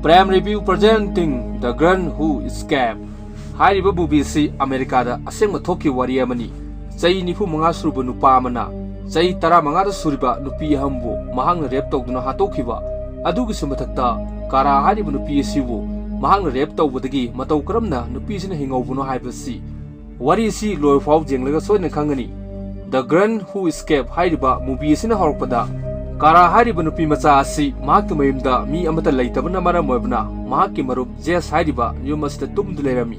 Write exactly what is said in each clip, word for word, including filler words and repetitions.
Prime Review presenting The Girl Who Escaped ꯍꯥꯏꯔꯤꯕ movie ꯑꯁꯤ ꯑꯃꯦꯔꯤꯀꯥꯗ ꯑꯁꯦꯡꯕ ꯊꯣꯛꯈꯤꯕ ꯋꯥꯔꯤ ꯑꯃꯅꯤ꯫ ꯆꯍꯤ ꯅꯤꯐꯨ ꯃꯉꯥ ꯁꯨꯔꯕ ꯅꯨꯄꯥ ꯑꯃꯅ ꯆꯍꯤ ꯇꯔꯥꯃꯉꯥꯗ ꯁꯨꯔꯤꯕ ꯅꯨꯄꯤ ꯑꯃꯕꯨ ꯃꯍꯥꯛꯅ rape ꯇꯧꯗꯨꯅ ꯍꯥꯠꯇꯣꯛꯈꯤꯕ꯫ ꯑꯗꯨꯒꯤꯁꯨ ꯃꯊꯛꯇ ꯀꯥꯔꯥ ꯍꯥꯏꯔꯤꯕ ꯅꯨꯄꯤ ꯑꯁꯤꯕꯨ ꯃꯍꯥꯛꯅ rape ꯇꯧꯕꯗꯒꯤ ꯃꯇꯧ ꯀꯔꯝꯅ ꯅꯨꯄꯤꯁꯤꯅ ꯍꯤꯡꯍꯧꯕꯅꯣ ꯍꯥꯏꯕꯁꯤ ꯋꯥꯔꯤ ꯑꯁꯤ ꯂꯣꯏꯐꯥꯎ ꯌꯦꯡꯂꯒ ꯁꯣꯏꯗꯅ ꯈꯪꯒꯅꯤ꯫ The Girl Who Escaped ꯍꯥꯏꯔꯤꯕ movie ꯑꯁꯤꯅ ꯍꯧꯔꯛꯄꯗ, ꯀꯥꯔꯥ ꯍꯥꯏꯔꯤꯕ ꯅꯨꯄꯤ ꯃꯆꯥ ꯑꯁꯤ ꯃꯍꯥꯛꯀꯤ ꯃꯌꯨꯝꯗ ꯃꯤ ꯑꯃꯠꯇ ꯂꯩꯇꯕꯅ ꯃꯔꯝ ꯑꯣꯏꯕꯅ ꯃꯍꯥꯛꯀꯤ ꯃꯔꯨꯞ ꯖꯦꯁ ꯍꯥꯏꯔꯤꯕ ꯌꯨꯝ ꯑꯁꯤꯗ ꯇꯨꯝꯗꯨꯅ ꯂꯩꯔꯝꯃꯤ꯫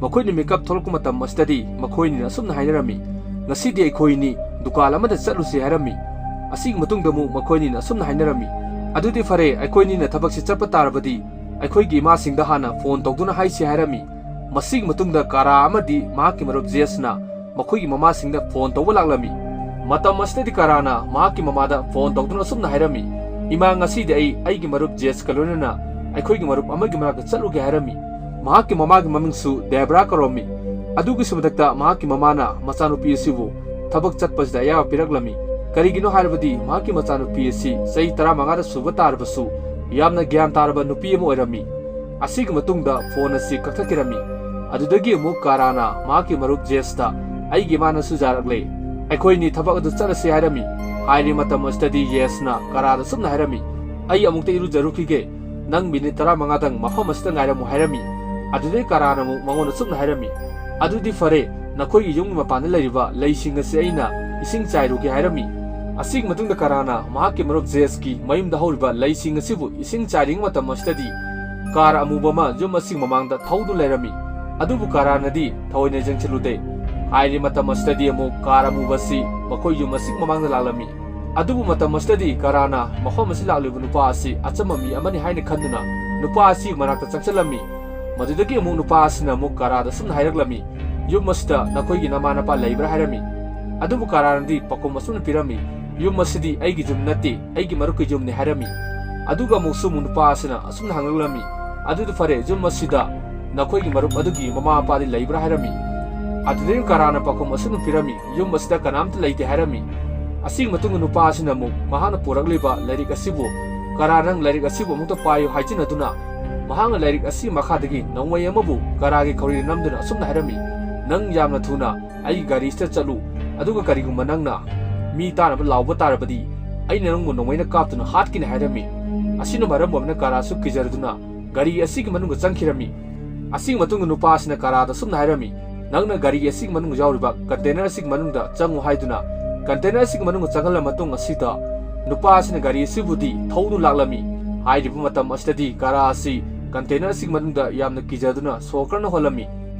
ꯃꯈꯣꯏꯅ ꯃꯤꯀꯞ ꯊꯣꯛꯂꯛꯄ ꯃꯇꯝ ꯑꯁꯤꯗꯗꯤ ꯃꯈꯣꯏꯅꯤꯅ ꯑꯁꯨꯝꯅ ꯍꯥꯏꯅꯔꯝꯃꯤ, "ꯉꯁꯤꯗꯤ ꯑꯩꯈꯣꯏꯅꯤ ꯗꯨꯀꯥꯟ ꯑꯃꯗ ꯆꯠꯂꯨꯁꯤ" ꯍꯥꯏꯔꯝꯃꯤ꯫ ꯑꯁꯤꯒꯤ ꯃꯇꯨꯡꯗ ꯑꯃꯨꯛ ꯃꯈꯣꯏꯅꯤꯅ ꯑꯁꯨꯝꯅ ꯍꯥꯏꯅꯔꯝꯃꯤ, "ꯑꯗꯨꯗꯤ ꯐꯔꯦ, ꯑꯩꯈꯣꯏꯅꯤꯅ ꯊꯕꯛꯁꯤ ꯆꯠꯄ ꯇꯥꯔꯕꯗꯤ ꯑꯩꯈꯣꯏꯒꯤ ꯏꯃꯥꯁꯤꯡꯗ ꯍꯥꯟꯅ phone ꯇꯧꯗꯨꯅ ꯍꯥꯏꯁꯤ" ꯍꯥꯏꯔꯝꯃꯤ꯫ ꯃꯁꯤꯒꯤ ꯃꯇꯨꯡꯗ ꯀꯥꯔꯥ ꯑꯃꯗꯤ ꯃꯍꯥꯛꯀꯤ ꯃꯔꯨꯞ ꯖꯦꯁꯅ ꯃꯈꯣꯏꯒꯤ ꯃꯃꯥꯁꯤꯡꯗ phone ꯇꯧꯕ ꯂꯥꯛꯂꯝꯃꯤ꯫ ꯃꯇꯝ ꯑꯁꯤꯗꯗꯤ ꯀꯥꯔꯥꯅ ꯃꯍꯥꯛꯀꯤ ꯃꯃꯥꯗ phone ꯇꯧꯗꯨꯅ ꯑꯁꯨꯝꯅ ꯍꯥꯏꯔꯝꯃꯤ, "ꯏꯃꯥ, ꯉꯁꯤꯗꯤ ꯑꯩ ꯑꯩꯒꯤ ꯃꯔꯨꯞ ꯖꯦꯁꯀ ꯂꯣꯏꯅꯅ ꯑꯩꯈꯣꯏꯒꯤ ꯃꯔꯨꯞ ꯑꯃꯒꯤ ꯃꯅꯥꯛꯇ ꯆꯠꯂꯨꯒꯦ" ꯍꯥꯏꯔꯝꯃꯤ꯫ ꯃꯍꯥꯛꯀꯤ ꯃꯃꯥꯒꯤ ꯃꯃꯤꯡꯁꯨ ꯗꯦꯕ꯭ꯔꯥ ꯀꯧꯔꯝꯃꯤ꯫ ꯑꯗꯨꯒꯤꯁꯨ ꯃꯊꯛꯇ ꯃꯍꯥꯛꯀꯤ ꯃꯃꯥꯅ ꯃꯆꯥꯅꯨꯄꯤ ꯑꯁꯤꯕꯨ ꯊꯕꯛ ꯆꯠꯄꯁꯤꯗ ꯑꯌꯥꯕ ꯄꯤꯔꯛꯂꯝꯃꯤ꯫ ꯀꯔꯤꯒꯤꯅꯣ ꯍꯥꯏꯔꯕꯗꯤ ꯃꯍꯥꯛꯀꯤ ꯃꯆꯥꯅꯨꯄꯤ ꯑꯁꯤ ꯆꯍꯤ ꯇꯔꯥꯃꯉꯥꯗ ꯁꯨꯕ ꯇꯥꯔꯕꯁꯨ ꯌꯥꯝꯅ ꯒ꯭ꯌꯥꯟ ꯇꯥꯔꯕ ꯅꯨꯄꯤ ꯑꯃ ꯑꯣꯏꯔꯝꯃꯤ꯫ ꯑꯁꯤꯒꯤ ꯃꯇꯨꯡꯗ phone ꯑꯁꯤ ꯀꯛꯊꯠꯈꯤꯔꯝꯃꯤ꯫ ꯑꯗꯨꯗꯒꯤ ꯑꯃꯨꯛ ꯀꯥꯔꯥꯅ ꯃꯍꯥꯛꯀꯤ ꯃꯔꯨꯞ ꯖꯦꯁꯇ, "ꯑꯩꯒꯤ ꯏꯃꯥꯅꯁꯨ ꯌꯥꯔꯛꯂꯦ, ꯑꯩꯈꯣꯏꯅꯤ ꯊꯕꯛ ꯑꯗꯨ ꯆꯠꯂꯁꯤ" ꯍꯥꯏꯔꯝꯃꯤ꯫ ꯍꯥꯏꯔꯤꯕ ꯃꯇꯝ ꯑꯁꯤꯗꯗꯤ ꯌꯦꯁꯅ ꯀꯥꯔꯥꯗ ꯁꯨꯝꯅ ꯍꯥꯏꯔꯝꯃꯤ, "ꯑꯩ ꯑꯃꯨꯛꯇ ꯏꯔꯨꯖꯔꯨꯈꯤꯒꯦ, ꯅꯪ minute ꯇꯔꯥꯃꯉꯥꯗꯪ ꯃꯐꯝ ꯑꯁꯤꯗ ꯉꯥꯏꯔꯝꯃꯨ" ꯍꯥꯏꯔꯝꯃꯤ꯫ ꯑꯗꯨꯗꯩ ꯀꯥꯔꯥꯅ ꯑꯃꯨꯛ ꯃꯉꯣꯟꯗ ꯁꯨꯝꯅ ꯍꯥꯏꯔꯝꯃꯤ, "ꯑꯗꯨꯗꯤ ꯐꯔꯦ, ꯅꯈꯣꯏꯒꯤ ꯌꯨꯝꯒꯤ ꯃꯄꯥꯟꯗ ꯂꯩꯔꯤꯕ ꯂꯩꯁꯤꯡ ꯑꯁꯤ ꯑꯩꯅ ꯏꯁꯤꯡ ꯆꯥꯏꯔꯨꯒꯦ" ꯍꯥꯏꯔꯝꯃꯤ꯫ ꯑꯁꯤꯒꯤ ꯃꯇꯨꯡꯗ ꯀꯥꯔꯥꯅ ꯃꯍꯥꯛꯀꯤ ꯃꯔꯨꯞ ꯖꯦꯁꯀꯤ ꯃꯌꯨꯝꯗ ꯍꯧꯔꯤꯕ ꯂꯩꯁꯤꯡ ꯑꯁꯤꯕꯨ ꯏꯁꯤꯡ ꯆꯥꯏꯔꯤꯉꯩ ꯃꯇꯝ ꯑꯁꯤꯗꯗꯤ ꯀꯥꯔ ꯑꯃꯨꯕ ꯑꯃ ꯌꯨꯝ ꯑꯁꯤꯒꯤ ꯃꯃꯥꯡꯗ ꯊꯧꯗꯨꯅ ꯂꯩꯔꯝꯃꯤ꯫ ꯑꯗꯨꯕꯨ ꯀꯥꯔꯥꯅꯗꯤ ꯊꯑꯣꯏꯅ ꯌꯦꯡꯁꯤꯜꯂꯨꯗꯦ꯫ ꯍꯥꯏꯔꯤꯕ ꯃꯇꯝ ꯑꯁꯤꯗꯗꯤ ꯑꯃꯨꯛ ꯀꯥꯔ ꯑꯃꯨꯕ ꯑꯁꯤ ꯃꯈꯣꯏ ꯌꯨꯝ ꯑꯁꯤꯒꯤ ꯃꯃꯥꯡꯗ ꯂꯥꯛꯂꯝꯃꯤ꯫ ꯑꯗꯨꯕꯨ ꯃꯇꯝ ꯑꯁꯤꯗꯗꯤ ꯀꯥꯔꯥꯅ ꯃꯐꯝ ꯑꯁꯤ ꯂꯥꯛꯂꯤꯕ ꯅꯨꯄꯥ ꯑꯁꯤ ꯑꯆꯝꯕ ꯃꯤ ꯑꯃꯅꯤ ꯍꯥꯏꯅ ꯈꯟꯗꯨꯅ ꯅꯨꯄꯥ ꯑꯁꯤ ꯃꯅꯥꯛꯇ ꯆꯪꯁꯤꯜꯂꯝꯃꯤ꯫ ꯃꯗꯨꯗꯒꯤ ꯑꯃꯨꯛ ꯅꯨꯄꯥ ꯑꯁꯤꯅ ꯑꯃꯨꯛ ꯀꯥꯔꯥꯗ ꯑꯁꯨꯝꯅ ꯍꯥꯏꯔꯛꯂꯝꯃꯤ, "ꯌꯨꯝ ꯑꯁꯤꯗ ꯅꯈꯣꯏꯒꯤ ꯅꯃꯥ ꯅꯄꯥ ꯂꯩꯕ꯭ꯔꯥ?" ꯍꯥꯏꯔꯝꯃꯤ꯫ ꯑꯗꯨꯕꯨ ꯀꯥꯔꯥꯅꯗꯤ ꯄꯥꯎꯈꯨꯝ ꯑꯁꯨꯝꯅ ꯄꯤꯔꯝꯃꯤ, "ꯌꯨꯝ ꯑꯁꯤꯗꯤ ꯑꯩꯒꯤ ꯌꯨꯝ ꯅꯠꯇꯦ, ꯑꯩꯒꯤ ꯃꯔꯨꯞꯀꯤ ꯌꯨꯝꯅꯤ" ꯍꯥꯏꯔꯝꯃꯤ꯫ ꯑꯗꯨꯒ ꯑꯃꯨꯛꯁꯨ ꯑꯃꯨꯛ ꯅꯨꯄꯥ ꯑꯁꯤꯅ ꯑꯁꯨꯝꯅ ꯍꯪꯂꯛꯂꯝꯃꯤ, "ꯑꯗꯨꯗꯤ ꯐꯔꯦ, ꯌꯨꯝ ꯑꯁꯤꯗ ꯅꯈꯣꯏꯒꯤ ꯃꯔꯨꯞ ꯑꯗꯨꯒꯤ ꯃꯃꯥ ꯃꯄꯥꯗꯤ ꯂꯩꯕ꯭ꯔꯥ?" ꯍꯥꯏꯔꯝꯃꯤ꯫ ꯑꯗꯨꯗꯒꯤ ꯀꯥꯔꯥꯅ ꯄꯥꯎꯈꯨꯝ ꯑꯁꯨꯝꯅ ꯄꯤꯔꯝꯃꯤ, "ꯌꯨꯝ ꯑꯁꯤꯗ ꯀꯅꯥꯝꯇ ꯂꯩꯇꯦ" ꯍꯥꯏꯔꯝꯃꯤ꯫ ꯑꯁꯤꯒꯤ ꯃꯇꯨꯡꯗ ꯅꯨꯄꯥ ꯑꯁꯤꯅ ꯑꯃꯨꯛ ꯃꯍꯥꯛꯅ ꯄꯨꯔꯛꯂꯤꯕ ꯂꯥꯏꯔꯤꯛ ꯑꯁꯤꯕꯨ "ꯀꯥꯔꯥ, ꯅꯪ ꯂꯥꯏꯔꯤꯛ ꯑꯁꯤꯕꯨ ꯑꯃꯨꯛꯇ ꯄꯥꯏꯌꯨ" ꯍꯥꯏꯖꯤꯟꯅꯗꯨꯅ, ꯃꯍꯥꯛꯅ ꯂꯥꯏꯔꯤꯛ ꯑꯁꯤ ꯃꯈꯥꯗꯒꯤ ꯅꯣꯡꯃꯩ ꯑꯃꯕꯨ ꯀꯥꯔꯥꯒꯤ ꯈꯧꯔꯤꯗ ꯅꯝꯗꯨꯅ ꯑꯁꯨꯝꯅ ꯍꯥꯏꯔꯝꯃꯤ, "ꯅꯪ ꯌꯥꯝꯅ ꯊꯨꯅ ꯑꯩꯒꯤ ꯒꯥꯔꯤꯁꯤꯗ ꯆꯠꯂꯨ, ꯑꯗꯨꯒ ꯀꯔꯤꯒꯨꯝꯕ ꯅꯪꯅ ꯃꯤ ꯇꯥꯅꯕ ꯂꯥꯎꯕ ꯇꯥꯔꯕꯗꯤ, ꯑꯩꯅ ꯅꯪꯕꯨ ꯅꯣꯡꯃꯩꯅ ꯀꯥꯞꯇꯨꯅ ꯍꯥꯠꯀꯅꯤ" ꯍꯥꯏꯔꯝꯃꯤ꯫ ꯑꯁꯤꯅ ꯃꯔꯝ ꯑꯣꯏꯗꯨꯅ ꯀꯥꯔꯥꯁꯨ ꯀꯤꯖꯔꯗꯨꯅ ꯒꯥꯔꯤ ꯑꯁꯤꯒꯤ ꯃꯅꯨꯡꯗ ꯆꯪꯈꯤꯔꯝꯃꯤ꯫ ꯑꯁꯤꯒꯤ ꯃꯇꯨꯡꯗ ꯅꯨꯄꯥ ꯑꯁꯤꯅ ꯀꯥꯔꯥꯗ ꯑꯁꯨꯝꯅ ꯍꯥꯏꯔꯝꯃꯤ, "ꯅꯪꯅ ꯒꯥꯔꯤ ꯑꯁꯤꯒꯤ ꯃꯅꯨꯡꯗ ꯌꯥꯎꯔꯤꯕ ꯀꯟꯇꯦꯅꯔ ꯑꯁꯤꯒꯤ ꯃꯅꯨꯡꯗ ꯆꯪꯉꯨ" ꯍꯥꯏꯗꯨꯅ ꯀꯟꯇꯦꯅꯔ ꯑꯁꯤꯒꯤ ꯃꯅꯨꯡꯗ ꯆꯪꯍꯜꯂ ꯃꯇꯨꯡ ꯑꯁꯤꯗ ꯅꯨꯄꯥ ꯑꯁꯤꯅ ꯒꯥꯔꯤ ꯑꯁꯤꯕꯨꯗꯤ ꯊꯧꯗꯨꯅ ꯂꯥꯛꯂꯝꯃꯤ꯫ ꯍꯥꯏꯔꯤꯕ ꯃꯇꯝ ꯑꯁꯤꯗꯗꯤ ꯀꯥꯔꯥ ꯑꯁꯤ ꯀꯟꯇꯦꯅꯔ ꯑꯁꯤꯒꯤ ꯃꯅꯨꯡꯗ ꯌꯥꯝꯅ ꯀꯤꯖꯗꯨꯅ ꯁꯣꯔ ꯀꯟꯅ ꯍꯣꯜꯂꯝꯃꯤ꯫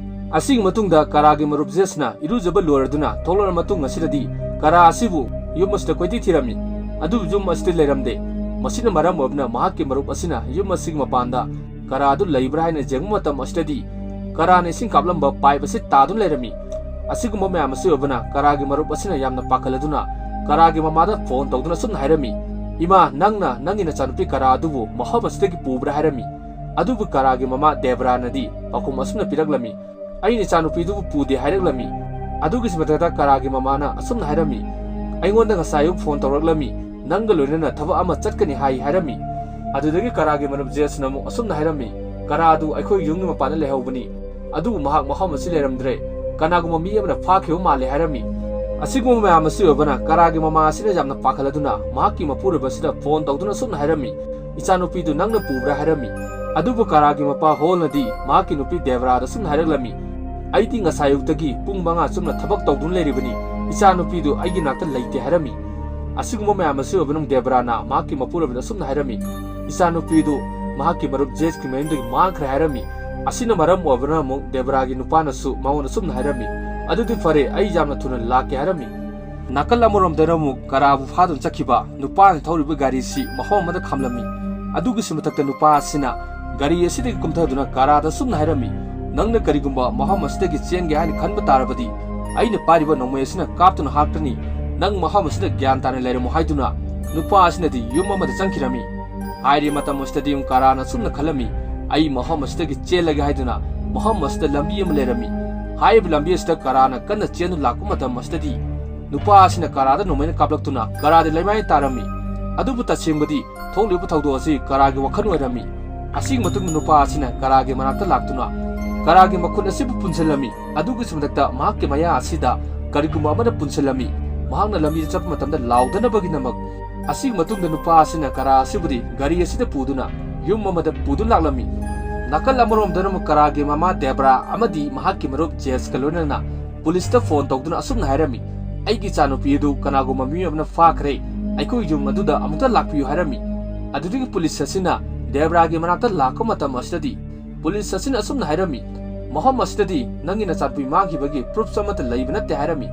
ꯑꯁꯤꯒꯤ ꯃꯇꯨꯡꯗ ꯀꯥꯔꯥꯒꯤ ꯃꯔꯨꯞ ꯖꯦꯁꯅ ꯏꯔꯨꯖꯕ ꯂꯣꯏꯔꯗꯨꯅ ꯊꯣꯛꯂꯛꯂ ꯃꯇꯨꯡ ꯑꯁꯤꯗꯗꯤ ꯀꯥꯔꯥ ꯑꯁꯤꯕꯨ ꯌꯨꯝ ꯑꯁꯤꯗ ꯀꯣꯏꯊꯤ ꯊꯤꯔꯝꯃꯤ꯫ ꯑꯗꯨꯕꯨ ꯌꯨꯝ ꯑꯁꯤꯗ ꯂꯩꯔꯝꯗꯦ꯫ ꯃꯁꯤꯅ ꯃꯔꯝ ꯑꯣꯏꯗꯨꯅ ꯃꯍꯥꯛꯀꯤ ꯃꯔꯨꯞ ꯑꯁꯤꯅ ꯌꯨꯝ ꯑꯁꯤꯒꯤ ꯃꯄꯥꯟꯗ ꯀꯥꯔꯥ ꯑꯗꯨ ꯂꯩꯕ꯭ꯔꯥ ꯍꯥꯏꯅ ꯌꯦꯡꯕ ꯃꯇꯝ ꯑꯁꯤꯗꯗꯤ ꯀꯥꯔꯥꯅ ꯏꯁꯤꯡ ꯀꯥꯞꯂꯝꯕ ꯄꯥꯏꯞ ꯑꯁꯤ ꯇꯥꯗꯨꯅ ꯂꯩꯔꯝꯃꯤ꯫ ꯑꯁꯤꯒꯨꯝꯕ ꯃꯌꯥꯝ ꯑꯁꯤ ꯑꯣꯏꯕꯅ ꯀꯥꯔꯥꯒꯤ ꯃꯔꯨꯞ ꯑꯁꯤꯅ ꯌꯥꯝꯅ ꯄꯥꯈꯠꯂꯗꯨꯅ ꯀꯥꯔꯥꯒꯤ ꯃꯃꯥꯗ ꯐꯣꯟ ꯇꯧꯗꯨꯅ ꯑꯁꯨꯝꯅ ꯍꯥꯏꯔꯝꯃꯤ, "ꯏꯃꯥ, ꯅꯪꯅ ꯅꯪꯒꯤ ꯅꯆꯥꯅꯨꯄꯤ ꯀꯥꯔꯥ ꯑꯗꯨꯕꯨ ꯃꯐꯝ ꯑꯁꯤꯗꯒꯤ ꯄꯨꯕ꯭ꯔꯥ?" ꯍꯥꯏꯔꯝꯃꯤ꯫ ꯑꯗꯨꯕꯨ ꯀꯥꯔꯥꯒꯤ ꯃꯃꯥ ꯗꯦꯕ꯭ꯔꯥꯅꯗꯤ ꯄꯥꯎꯈꯨꯝ ꯑꯁꯨꯝꯅ ꯄꯤꯔꯛꯂꯝꯃꯤ, "ꯑꯩꯅ ꯏꯆꯥꯅꯨꯄꯤꯗꯨꯕꯨ ꯄꯨꯗꯦ" ꯍꯥꯏꯔꯛꯂꯝꯃꯤ꯫ ꯑꯗꯨꯒꯤ ꯃꯊꯛꯇ ꯀꯥꯔꯥꯒꯤ ꯃꯃꯥꯅ ꯑꯁꯨꯝꯅ ꯍꯥꯏꯔꯝꯃꯤ, "ꯑꯩꯉꯣꯟꯗ ꯉꯁꯥꯏ ꯑꯌꯨꯛ ꯐꯣꯟ ꯇꯧꯔꯛꯂꯝꯃꯤ, ꯅꯪꯒ ꯂꯣꯏꯅꯅ ꯊꯕꯛ ꯑꯃ ꯆꯠꯀꯅꯤ ꯍꯥꯏ" ꯍꯥꯏꯔꯝꯃꯤ꯫ ꯑꯗꯨꯗꯒꯤ ꯀꯥꯔꯥꯒꯤ ꯃꯔꯨꯞ ꯖꯦꯁꯅ ꯑꯃꯨꯛ ꯑꯁꯨꯝꯅ ꯍꯥꯏꯔꯝꯃꯤ, "ꯀꯥꯔꯥ ꯑꯗꯨ ꯑꯩꯈꯣꯏ ꯌꯨꯝꯒꯤ ꯃꯄꯥꯟꯗ ꯂꯩꯍꯧꯕꯅꯤ, ꯑꯗꯨꯕꯨ ꯃꯍꯥꯛ ꯃꯐꯝ ꯑꯁꯤ ꯂꯩꯔꯝꯗ꯭ꯔꯦ, ꯀꯅꯥꯒꯨꯝꯕ ꯃꯤ ꯑꯃꯅ ꯐꯥꯈꯤꯕ ꯃꯥꯜꯂꯦ" ꯍꯥꯏꯔꯝꯃꯤ꯫ ꯑꯁꯤꯒꯨꯝꯕ ꯃꯌꯥꯝ ꯑꯁꯤ ꯑꯣꯏꯕꯅ ꯀꯥꯔꯥꯒꯤ ꯃꯃꯥ ꯑꯁꯤꯅ ꯌꯥꯝꯅ ꯄꯥꯈꯠꯂꯗꯨꯅ ꯃꯍꯥꯛꯀꯤ ꯃꯄꯨꯔꯣꯏꯕ ꯑꯁꯤꯗ ꯐꯣꯟ ꯇꯧꯗꯨꯅ ꯑꯁꯨꯝꯅ ꯍꯥꯏꯔꯝꯃꯤ, "ꯏꯆꯥꯅꯨꯄꯤꯗꯨ ꯅꯪꯅ ꯄꯨꯕ꯭ꯔꯥ?" ꯍꯥꯏꯔꯝꯃꯤ꯫ ꯑꯗꯨꯕꯨ ꯀꯥꯔꯥꯒꯤ ꯃꯄꯥ ꯍꯣꯜꯅꯗꯤ ꯃꯍꯥꯛꯀꯤ ꯅꯨꯄꯤ ꯗꯦꯕ꯭ꯔꯥꯗ ꯑꯁꯨꯝꯅ ꯍꯥꯏꯔꯛꯂꯝꯃꯤ, "ꯑꯩꯗꯤ ꯉꯁꯥꯏ ꯑꯌꯨꯛꯇꯒꯤ ꯄꯨꯡ ꯃꯉꯥ ꯆꯨꯝꯅ ꯊꯕꯛ ꯇꯧꯗꯨꯅ ꯂꯩꯔꯤꯕꯅꯤ, ꯏꯆꯥꯅꯨꯄꯤꯗꯨ ꯑꯩꯒꯤ ꯅꯥꯛꯇ ꯂꯩꯇꯦ" ꯍꯥꯏꯔꯝꯃꯤ꯫ ꯑꯁꯤꯒꯨꯝꯕ ꯃꯌꯥꯝ ꯑꯁꯤ ꯑꯣꯏꯕꯅ ꯗꯦꯕ꯭ꯔꯥꯅ ꯃꯍꯥꯛꯀꯤ ꯃꯄꯨꯔꯣꯏꯕꯗ ꯑꯁꯨꯝꯅ ꯍꯥꯏꯔꯝꯃꯤ, "ꯏꯆꯥꯅꯨꯄꯤꯗꯨ ꯃꯍꯥꯛꯀꯤ ꯃꯔꯨꯞ ꯖꯦꯁꯀꯤ ꯃꯌꯨꯝꯗꯒꯤ ꯃꯥꯡꯈ꯭ꯔꯦ" ꯍꯥꯏꯔꯝꯃꯤ꯫ ꯑꯁꯤꯅ ꯃꯔꯝ ꯑꯣꯏꯕꯅ ꯑꯃꯨꯛ ꯗꯦꯕ꯭ꯔꯥꯒꯤ ꯅꯨꯄꯥꯅꯁꯨ ꯃꯉꯣꯟꯗ ꯑꯁꯨꯝꯅ ꯍꯥꯏꯔꯝꯃꯤ, "ꯑꯗꯨꯗꯤ ꯐꯔꯦ, ꯑꯩ ꯌꯥꯝꯅ ꯊꯨꯅ ꯂꯥꯛꯀꯦ" ꯍꯥꯏꯔꯝꯃꯤ꯫ ꯅꯥꯀꯜ ꯑꯃꯔꯣꯝꯗꯅ ꯑꯃꯨꯛ ꯀꯥꯔꯥꯕꯨ ꯐꯥꯗꯨꯅ ꯆꯠꯈꯤꯕ ꯅꯨꯄꯥꯅ ꯊꯧꯔꯤꯕ ꯒꯥꯔꯤꯁꯤ ꯃꯐꯝ ꯑꯃꯗ ꯈꯥꯝꯂꯝꯃꯤ꯫ ꯑꯗꯨꯒꯤꯁꯨ ꯃꯊꯛꯇ ꯅꯨꯄꯥ ꯑꯁꯤꯅ ꯒꯥꯔꯤ ꯑꯁꯤꯗꯒꯤ ꯀꯨꯝꯊꯗꯨꯅ ꯀꯥꯔꯥꯗ ꯑꯁꯨꯝꯅ ꯍꯥꯏꯔꯝꯃꯤ, "ꯅꯪꯅ ꯀꯔꯤꯒꯨꯝꯕ ꯃꯐꯝ ꯑꯁꯤꯗꯒꯤ ꯆꯦꯟꯒꯦ ꯍꯥꯏꯅ ꯈꯟꯕ ꯇꯥꯔꯕꯗꯤ, ꯑꯩꯅ ꯄꯥꯏꯔꯤꯕ ꯅꯣꯡꯃꯩ ꯑꯁꯤꯅ ꯀꯥꯞꯇꯨꯅ ꯍꯥꯠꯀꯅꯤ꯫ ꯅꯪ ꯃꯐꯝ ꯑꯁꯤꯗ ꯒ꯭ꯌꯥꯟ ꯇꯥꯅ ꯂꯩꯔꯝꯃꯨ" ꯍꯥꯏꯗꯨꯅ ꯅꯨꯄꯥ ꯑꯁꯤꯅꯗꯤ ꯌꯨꯝ ꯑꯃꯗ ꯆꯪꯈꯤꯔꯝꯃꯤ꯫ ꯍꯥꯏꯔꯤꯕ ꯃꯇꯝ ꯑꯁꯤꯗꯗꯤ ꯀꯥꯔꯥꯅ ꯑꯁꯨꯝꯅ ꯈꯜꯂꯝꯃꯤ, "ꯑꯩ ꯃꯐꯝ ꯑꯁꯤꯗꯒꯤ ꯆꯦꯜꯂꯒꯦ" ꯍꯥꯏꯗꯨꯅ ꯃꯐꯝ ꯑꯁꯤꯗ ꯂꯝꯕꯤ ꯑꯃ ꯂꯩꯔꯝꯃꯤ꯫ ꯍꯥꯏꯔꯤꯕ ꯂꯝꯕꯤ ꯑꯁꯤꯗ ꯀꯥꯔꯥꯅ ꯀꯟꯅ ꯆꯦꯟꯗꯨꯅ ꯂꯥꯛꯄ ꯃꯇꯝ ꯑꯁꯤꯗꯗꯤ ꯅꯨꯄꯥ ꯑꯁꯤꯅ ꯀꯥꯔꯥꯗ ꯅꯣꯡꯃꯩꯅ ꯀꯥꯞꯂꯛꯇꯨꯅ ꯀꯥꯔꯥꯗꯤ ꯂꯩꯃꯥꯏ ꯇꯥꯔꯝꯃꯤ꯫ ꯑꯗꯨꯕꯨ ꯇꯁꯦꯡꯕꯗꯤ ꯊꯣꯛꯂꯤꯕ ꯊꯧꯗꯣꯛ ꯑꯁꯤ ꯀꯥꯔꯥꯒꯤ ꯋꯥꯈꯜ ꯑꯣꯏꯔꯝꯃꯤ꯫ ꯑꯁꯤꯒꯤ ꯃꯇꯨꯡꯗ ꯅꯨꯄꯥ ꯑꯁꯤꯅ ꯀꯥꯔꯥꯒꯤ ꯃꯅꯥꯛꯇ ꯂꯥꯛꯇꯨꯅ ꯀꯥꯔꯥꯒꯤ ꯃꯈꯨꯠ ꯑꯁꯤꯕꯨ ꯄꯨꯟꯁꯤꯜꯂꯝꯃꯤ꯫ ꯑꯗꯨꯒꯤꯁꯨ ꯃꯊꯛꯇ ꯃꯍꯥꯛꯀꯤ ꯃꯌꯥ ꯑꯁꯤꯗ ꯀꯔꯤꯒꯨꯝꯕ ꯑꯃꯅ ꯄꯨꯟꯁꯤꯜꯂꯝꯃꯤ꯫ ꯃꯍꯥꯛꯅ ꯂꯝꯕꯤꯗ ꯆꯠꯄ ꯃꯇꯝꯗ ꯂꯥꯎꯗꯅꯕꯒꯤꯗꯃꯛ꯫ ꯑꯁꯤꯒꯤ ꯃꯇꯨꯡꯗ ꯅꯨꯄꯥ ꯑꯁꯤꯅ ꯀꯥꯔꯥ ꯑꯁꯤꯕꯨꯗꯤ ꯒꯥꯔꯤ ꯑꯁꯤꯗ ꯄꯨꯗꯨꯅ ꯌꯨꯝ ꯑꯃꯗ ꯄꯨꯗꯨꯅ ꯂꯥꯛꯂꯝꯃꯤ꯫ ꯅꯥꯀꯜ ꯑꯃꯔꯣꯝꯗꯅ ꯑꯃꯨꯛ ꯀꯥꯔꯥꯒꯤ ꯃꯃꯥ ꯗꯦꯕ꯭ꯔꯥ ꯑꯃꯗꯤ ꯃꯍꯥꯛꯀꯤ ꯃꯔꯨꯞ ꯖꯦꯁꯀ ꯂꯣꯏꯅꯅ ꯄꯨꯂꯤꯁꯇ ꯐꯣꯟ ꯇꯧꯗꯨꯅ ꯑꯁꯨꯝꯅ ꯍꯥꯏꯔꯝꯃꯤ, "ꯑꯩꯒꯤ ꯏꯆꯥꯅꯨꯄꯤ ꯑꯗꯨ ꯀꯅꯥꯒꯨꯝꯕ ꯃꯤꯑꯣꯏ ꯑꯃꯅ ꯐꯥꯈ꯭ꯔꯦ, ꯑꯩꯈꯣꯏ ꯌꯨꯝ ꯑꯗꯨꯗ ꯑꯃꯨꯛꯇ ꯂꯥꯛꯄꯤꯌꯨ" ꯍꯥꯏꯔꯝꯃꯤ꯫ ꯑꯗꯨꯗꯒꯤ ꯄꯨꯂꯤꯁ ꯑꯁꯤꯅ ꯗꯦꯕ꯭ꯔꯥꯒꯤ ꯃꯅꯥꯛꯇ ꯂꯥꯛꯄ ꯃꯇꯝ ꯑꯁꯤꯗꯗꯤ ꯄꯨꯂꯤꯁ ꯑꯁꯤꯅ ꯑꯁꯨꯝꯅ ꯍꯥꯏꯔꯝꯃꯤ, "ꯃꯐꯝ ꯑꯁꯤꯗꯗꯤ ꯅꯪꯒꯤ ꯅꯆꯥꯅꯨꯄꯤ ꯃꯥꯡꯈꯤꯕꯒꯤ ꯄ꯭ꯔꯨꯐꯁꯨ ꯑꯃꯠꯇ ꯂꯩꯕ ꯅꯠꯇꯦ" ꯍꯥꯏꯔꯝꯃꯤ꯫